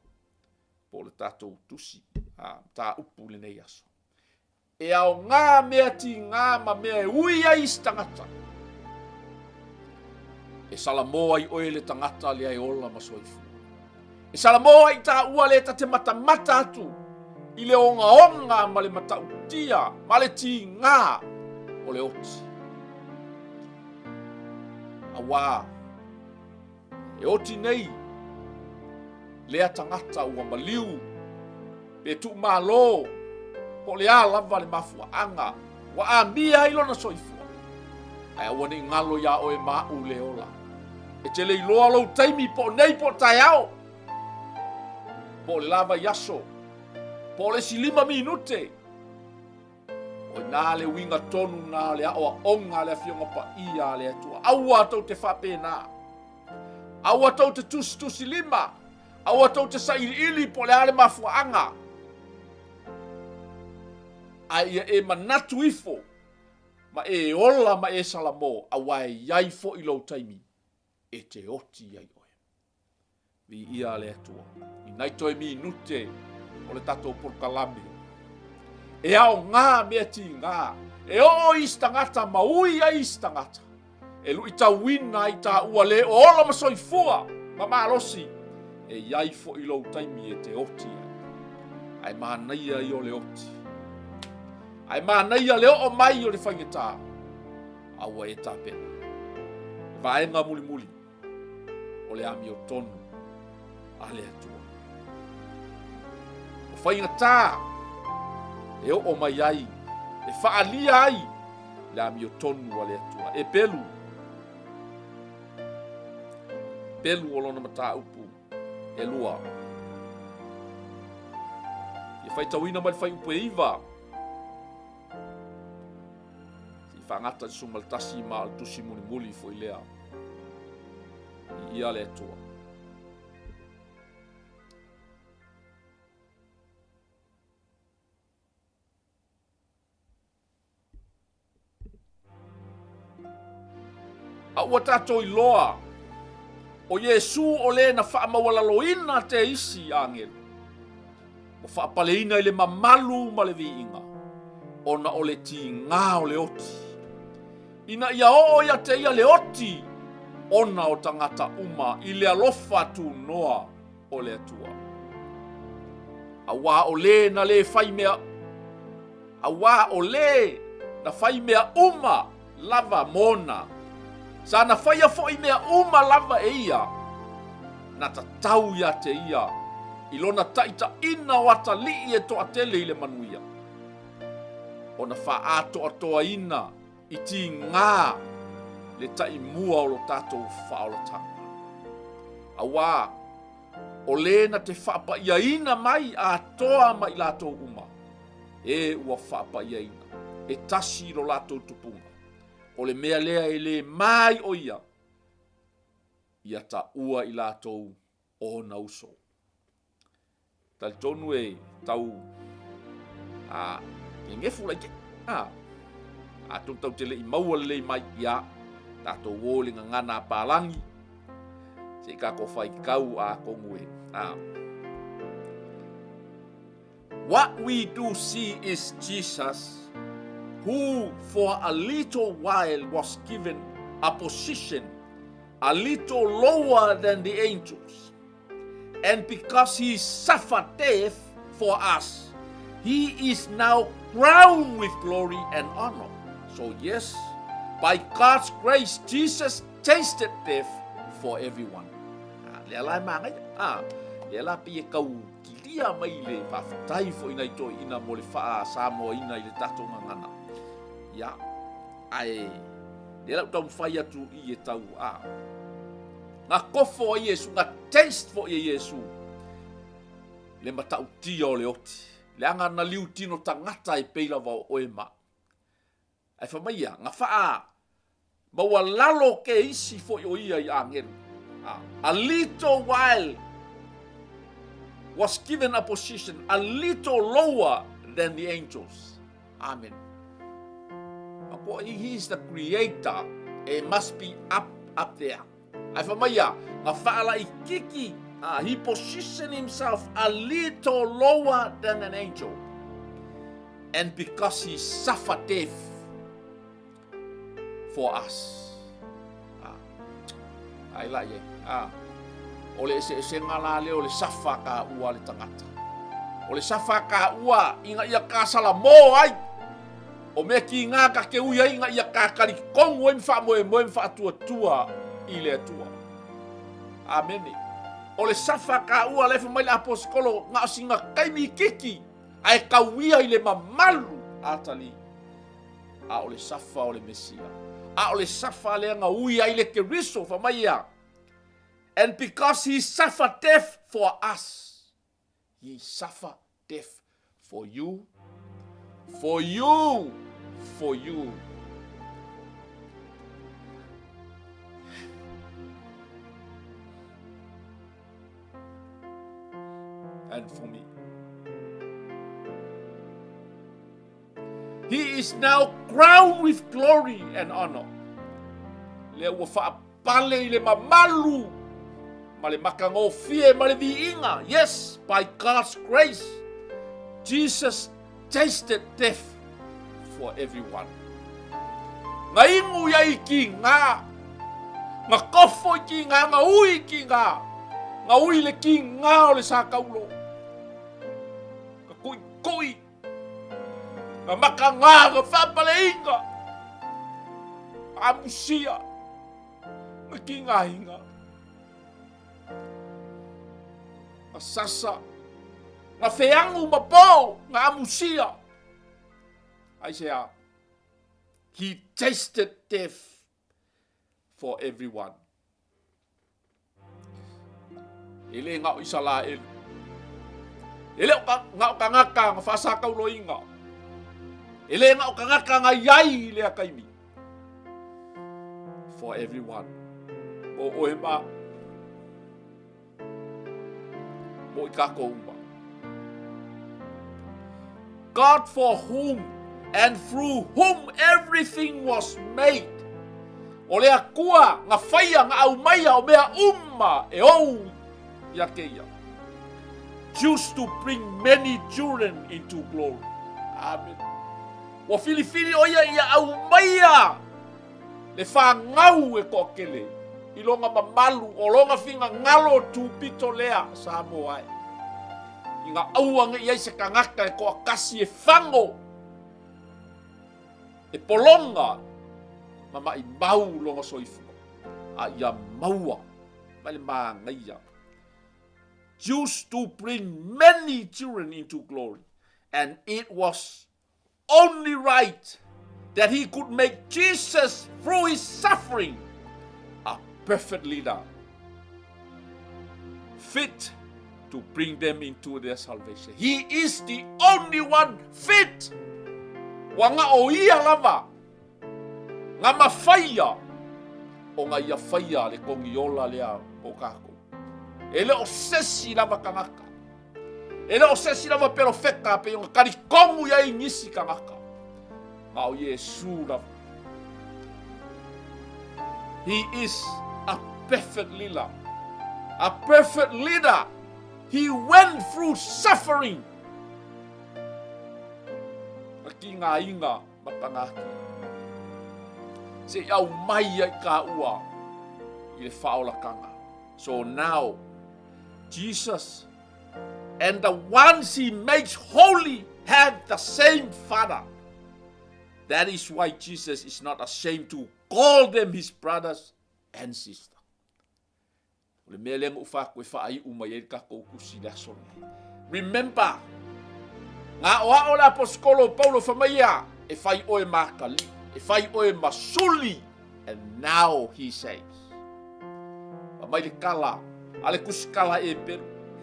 po o le tatou tusi, a, mataupu i lenei aso. E aoga mea tiga ma mea e ui ai isi tagata. E salamo ai oe le tagata lea e ola ma soifua. E salamo ai taua le ta te matamata atu i le ogaoga ma le matautia ma le tiga o le oti. Auā, e oti nei lea tagata ua maliu pe tuumalo po o le a lava le mafuaaga ua amia ai lona soifua. Ae aua ne i galo iā oe ma aʻu le ola. E te le iloa lou taimi po o nei po o taeao, po o le la vaiaso, po o le isi 5 minute. O i ina le uiga tonu lena o le aoaoga a le Afioga Paia a le Atua. Aua tou te faapena. Aua tou te tusitusilima. Aua tou te sailiili po o le a le mafuaaga. Ae ia e manatu ifo ma e ola ma e salamo, aua e i ai foi lou taimi e te oti ai oe. Viia le Atua. I nai toe minute o le tatou polokalame. E aoga mea tiga, e oo i isi tagata ma ui ai isi tagata. E luitauina ai taua le o ola ma soifua ma malosi, e i ai foi lou taimi e te oti ai. Ae manaia ia o le oti. Ae manaia le oo mai o le faigata, a ua e tapena. Le vaega mulimuli. o le amiotonu a le Atua. O faigata e oo mai ai, e faaalia ai le amiotonu a le Atua. E pelu, pelu o lona mataupu e lua. Ia faitauina mai le fuaiupu e 9. Se i faagata le 11 ma o le tusi mulimuli foi lea. Viia le Atua. A ua tatou iloa, o Iesū o le na faamaualaloina te isi agelu, ua faapaleina i le mamalu ma le viiga, ona o le tigā o le oti, ina ia oo ia te ia le oti ona o tagata uma i le alofa tunoa o le Atua. Auā o le na lē fai mea, auā o le na fai mea uma lava mona, sa na faia foi mea uma lava e ia, na tatau ia te ia i lona taʻitaʻina o atalii e toatele i le manuia, ona faaatoatoaina i tigā le taimua o lo tatou faaolataga. Auā, o le na te faapaiaina mai atoa ma i latou uma, e ua faapaiaina, e tasi lo latou tupuga. O le mea lea e lē mai o ia, ia taua i latou ona uso. Talitonu e tau a gegefu laitiiti. A, atonu tatou te le i maua lelei mai, ia, tatou o i le gagana a palagi, se i tatou faitau atonu e, a. What we do see is Jesus, who for a little while was given a position a little lower than the angels. And because he suffered death for us, he is now crowned with glory and honor. So yes, by God's grace, Jesus tasted death for everyone. Ah, lea la e māngaia. Ah, lea la pei e kau kilia mai le faafetai foi nai toeaiina mo le faa-Samoaina i le tatou gagana. Ia, ae lea la ua taumafai atu i e tau, ah, Nga kofo a Iesu, nga taste foi e Iesu le matautia o le oti. Leaga na liu tino tagata e pei lava o oe ma. Ae fai mai ia, nga faa Ma ua lalo ke isi foi o ia i agelu. A little while was given a position a little lower than the angels. Amen. He is the creator. It must be up, up there. Ae fai mai ia, na faalaikiki, he positioned himself a little lower than an angel. And because he suffered death for us. Ah. Ai la ia. Ah. O le eseesega la lea o le safa ka ua le tagata. O le safa ka ua ina ia kasala mō ai. O mea ki ngā ka ke ui ai ina ia kakalikongu ai ma faamoemoe ma faatuatua i le Atua. Amene. O le safa ka ua le fai mai le aposikolo na o sina taimi itiiti ae tauia i le mamalu atalii. A o le safa o le Mesia. A o le safa lea na ui ai le Keriso, fai mai ia. And because he suffered death for us, he suffered death for you, for you, for you. And for me. He is now crowned with glory and honor. Lea ua faapale i le mamalu ma le makagofie ma le viiga. Yes, by God's grace, Jesus tasted death for everyone. Na inu ia i ki ngā, na kofo i ki ngā, na ui i ki ngā, na ui le ki ngā o le sākaulo. Ka kui kui Nga makanga nga faapaleinga amusia nga kigaina nga sasa nga feagu ma po nga amusia. Aisea? He tasted death for everyone. E le na o Isalaelu. E le o na o tagata na faasakauloina. E le na o tagata na i ai i lea taimi. For everyone. Mo oe ma. Mo i kākou uma. God for whom and through whom everything was made. O le Akua nga whaia nga aumaia o mea uma e ou ia ke ia. Choose to bring many children into glory. Amen. Ua filifili o ia ia aumaia le fanau e toakele i lona mamalu o lona finagalo tupito lea Samoa e. Ina aua ne i ai se tagata e toatasi e fago, e pologa ma maimau lona soifua, a ia maua mai le manaia. Used to bring many children into glory, and it was only right that he could make Jesus through his suffering a perfect leader, fit to bring them into their salvation. He is the only one fit. Ua nga o ia lava, nga mafaia o nga ia faia le kogiola lea o kākou. E le o sesi lava tagata. E le o se isi lava perofeta pei ona talikomu i ai nisi tagata, ma o Iesu lava. He is a perfect leader. A perfect leader. He went through suffering. Na ki ngā inga matangaki. Se i au mai ai ka ua i le whaolakanga. So now, Jesus and the ones he makes holy have the same Father. That is why Jesus is not ashamed to call them his brothers and sisters. O le mea lea na ou fai atu e faaiu mai ai le tatou tusi i le aso lenei. Remember, na aoao le aposikolo o Paulo fai mai ia, e fai oe ma atalii, e fai oe ma suli. And now he says, Fai mai le tala a le tusitala Eperu,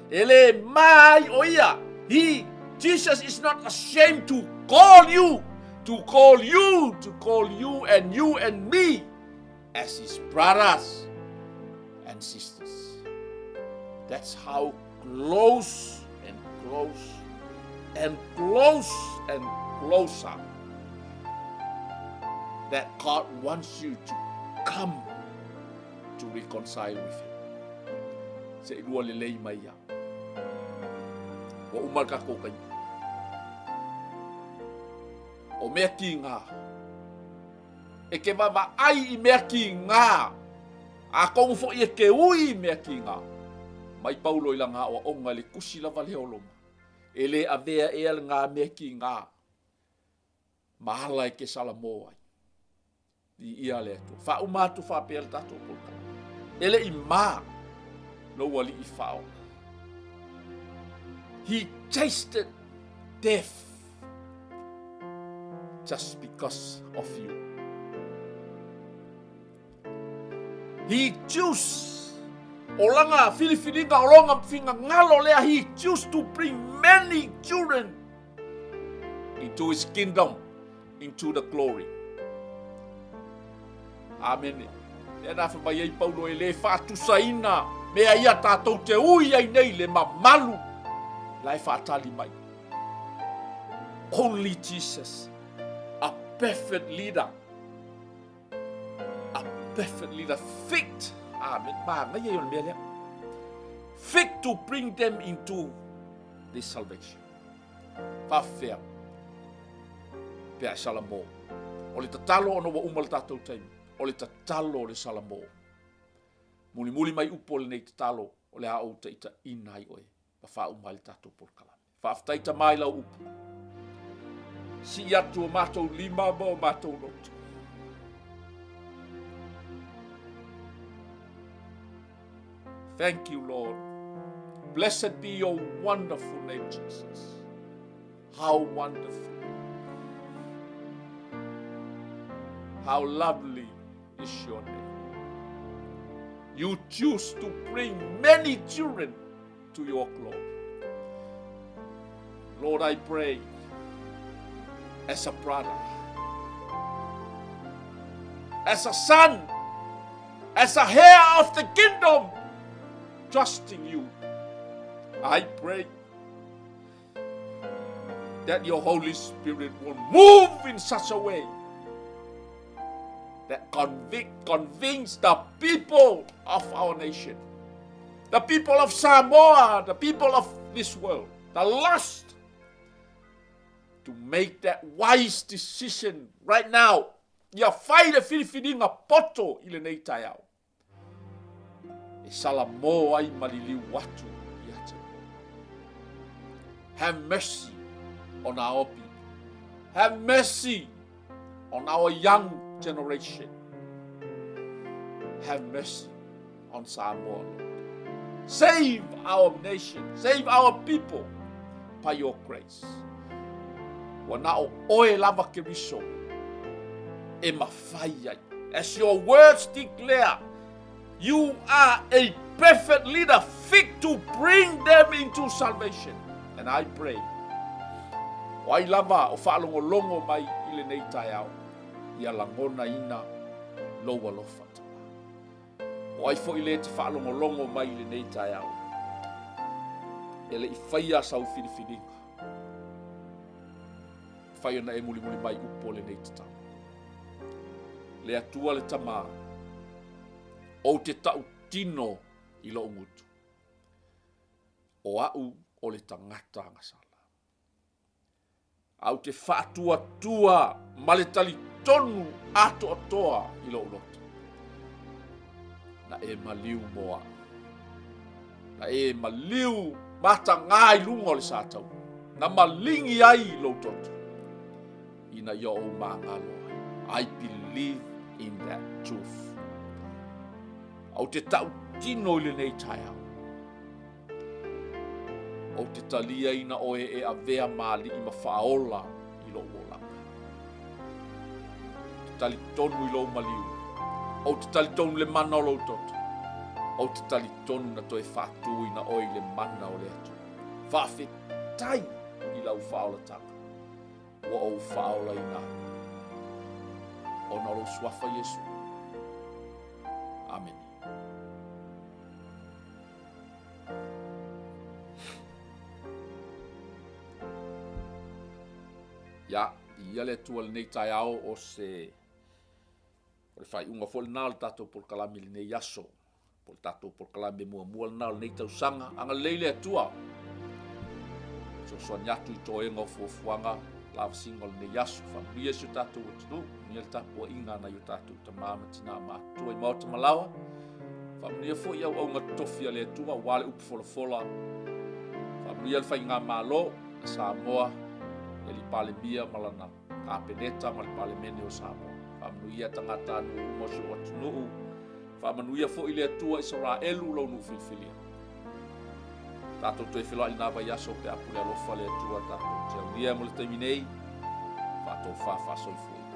e le ma ai o ia, he, Jesus is not ashamed to call you, to call you, to call you and you and me. as his brothers and sisters. That's how close and close and close and closer that God wants you to come to reconcile with him. Se i lua lelei mai ia. Ua uma le tatou taimi. O mea kīgā. E ke vaavaai i mea kīgā. Atonu foi e ke ui i mea kīgā. Mai Paulo i lana aoaoga i le tusi lava lea o Roma. E le avea ea lena mea kīgā ma ala e ke salamo ai. Viia le Atua. Faauma atu faapea le tatou polokalame. E le i ma lou alii faaola. He tasted death just because of you. He choose o langa filifiliga o longa fingagalo lea he choose to bring many children into his kingdom into the glory. Amene. Lea na fai mai ai Paulo e le faatusaina mea ia tatou te ui ai nei le mamalu la e faatali mai. Only Jesus, a perfect leader, a perfect leader fit. Amen. Manaia ia o le mea lea. Fit to bring them into this salvation. Faafefea pea e Salamo. O le tatalo ona ua uma le tatou taimi. O le tatalo o le Salamo. Mulimuli mai upu o lenei tatalo, o le a ou taitaiina ai oe ma faauma ai le tatou polokalame. Faafetai Tama i lau upu. Sii atu o matou lima ma o matou loto. Thank you, Lord. Blessed be your wonderful name, Jesus. How wonderful. How lovely is your name. You choose to bring many children to your glory. Lord, I pray as a brother, as a son, as a heir of the kingdom, trusting you. I pray that your Holy Spirit will move in such a way that convict, convince the people of our nation, the people of Samoa, the people of this world, the lost, to make that wise decision right now. Ia fai le filifiliga poto i lenei taeao. E salamo ai ma liliu atu ia te oe. Have mercy on our people. Have mercy on our young generation. Have mercy on Samoa, Lord. Save our nation, save our people by your grace. Ua na o oe lava Keriso e mawhai ai. As your words declare, you are a perfect leader fit to bring them into salvation. And I pray, o ai lava o whaalongolongo mai i lenei taeao, ia lagonaina lou alofa. O ai foi le te whaalongolongo mai i lenei taeao, e le i whaia sau filifiliga. Whai ona e mulimuli mai upu o lenei tatalo. Le Atua le Tama, ou te tautino i lou gutu, o au o le tagata agasala. Ae ou te faatuatua ma le talitonu atoatoa i lou loto. Na e maliu mo au. Na e maliu matagā i luga o le sataua. Na maligi ai lou toto ina ia ou magalo ai. I believe in that truth. Ou te tautino i lenei taeao. Ou te taliaina oe e avea ma alii ma faaola i lou olaga. Ou te talitonu i lou maliu. Ou te talitonu i le mana o lou toto. Ou te talitonu na toe faatuina oe i le mana o le Atua. Faafetai i lau faaolataga. Ua ou faaolaina ai. Ona o lou suafa Iesu. Amene. Ia, viia le Atua i lenei taeao o se o le faaiuga foi lena o le tatou polokalame i lenei aso. Po o le tatou polokalame muamua lena o lenei tausaga. Agalelei le Atua. Fesoasoani atu i toega o fuafuaga lavasiga o lenei aso. Faamanuia si o tatou atunuu, manuia le tapuaiga a nai o tatou tama ma tina matutua i maota ma laoa. Faamanuia foi auauna totofi a le Atua aua le upu folafola. Faamanuia le faigamalo a Samoa, le alii Palemia ma lana Kapeneta ma le Palemene o Samoa. Faamanuia tagatanuu uma o si ou atunuu. Faamanuia foi le Atua Isaraelu lou nuu filifilia. Tatou toe feiloai i lena vaiaso pe a pule alofa le Atua tatou te aulia mo le taimi nei. Faatofa faasoifua.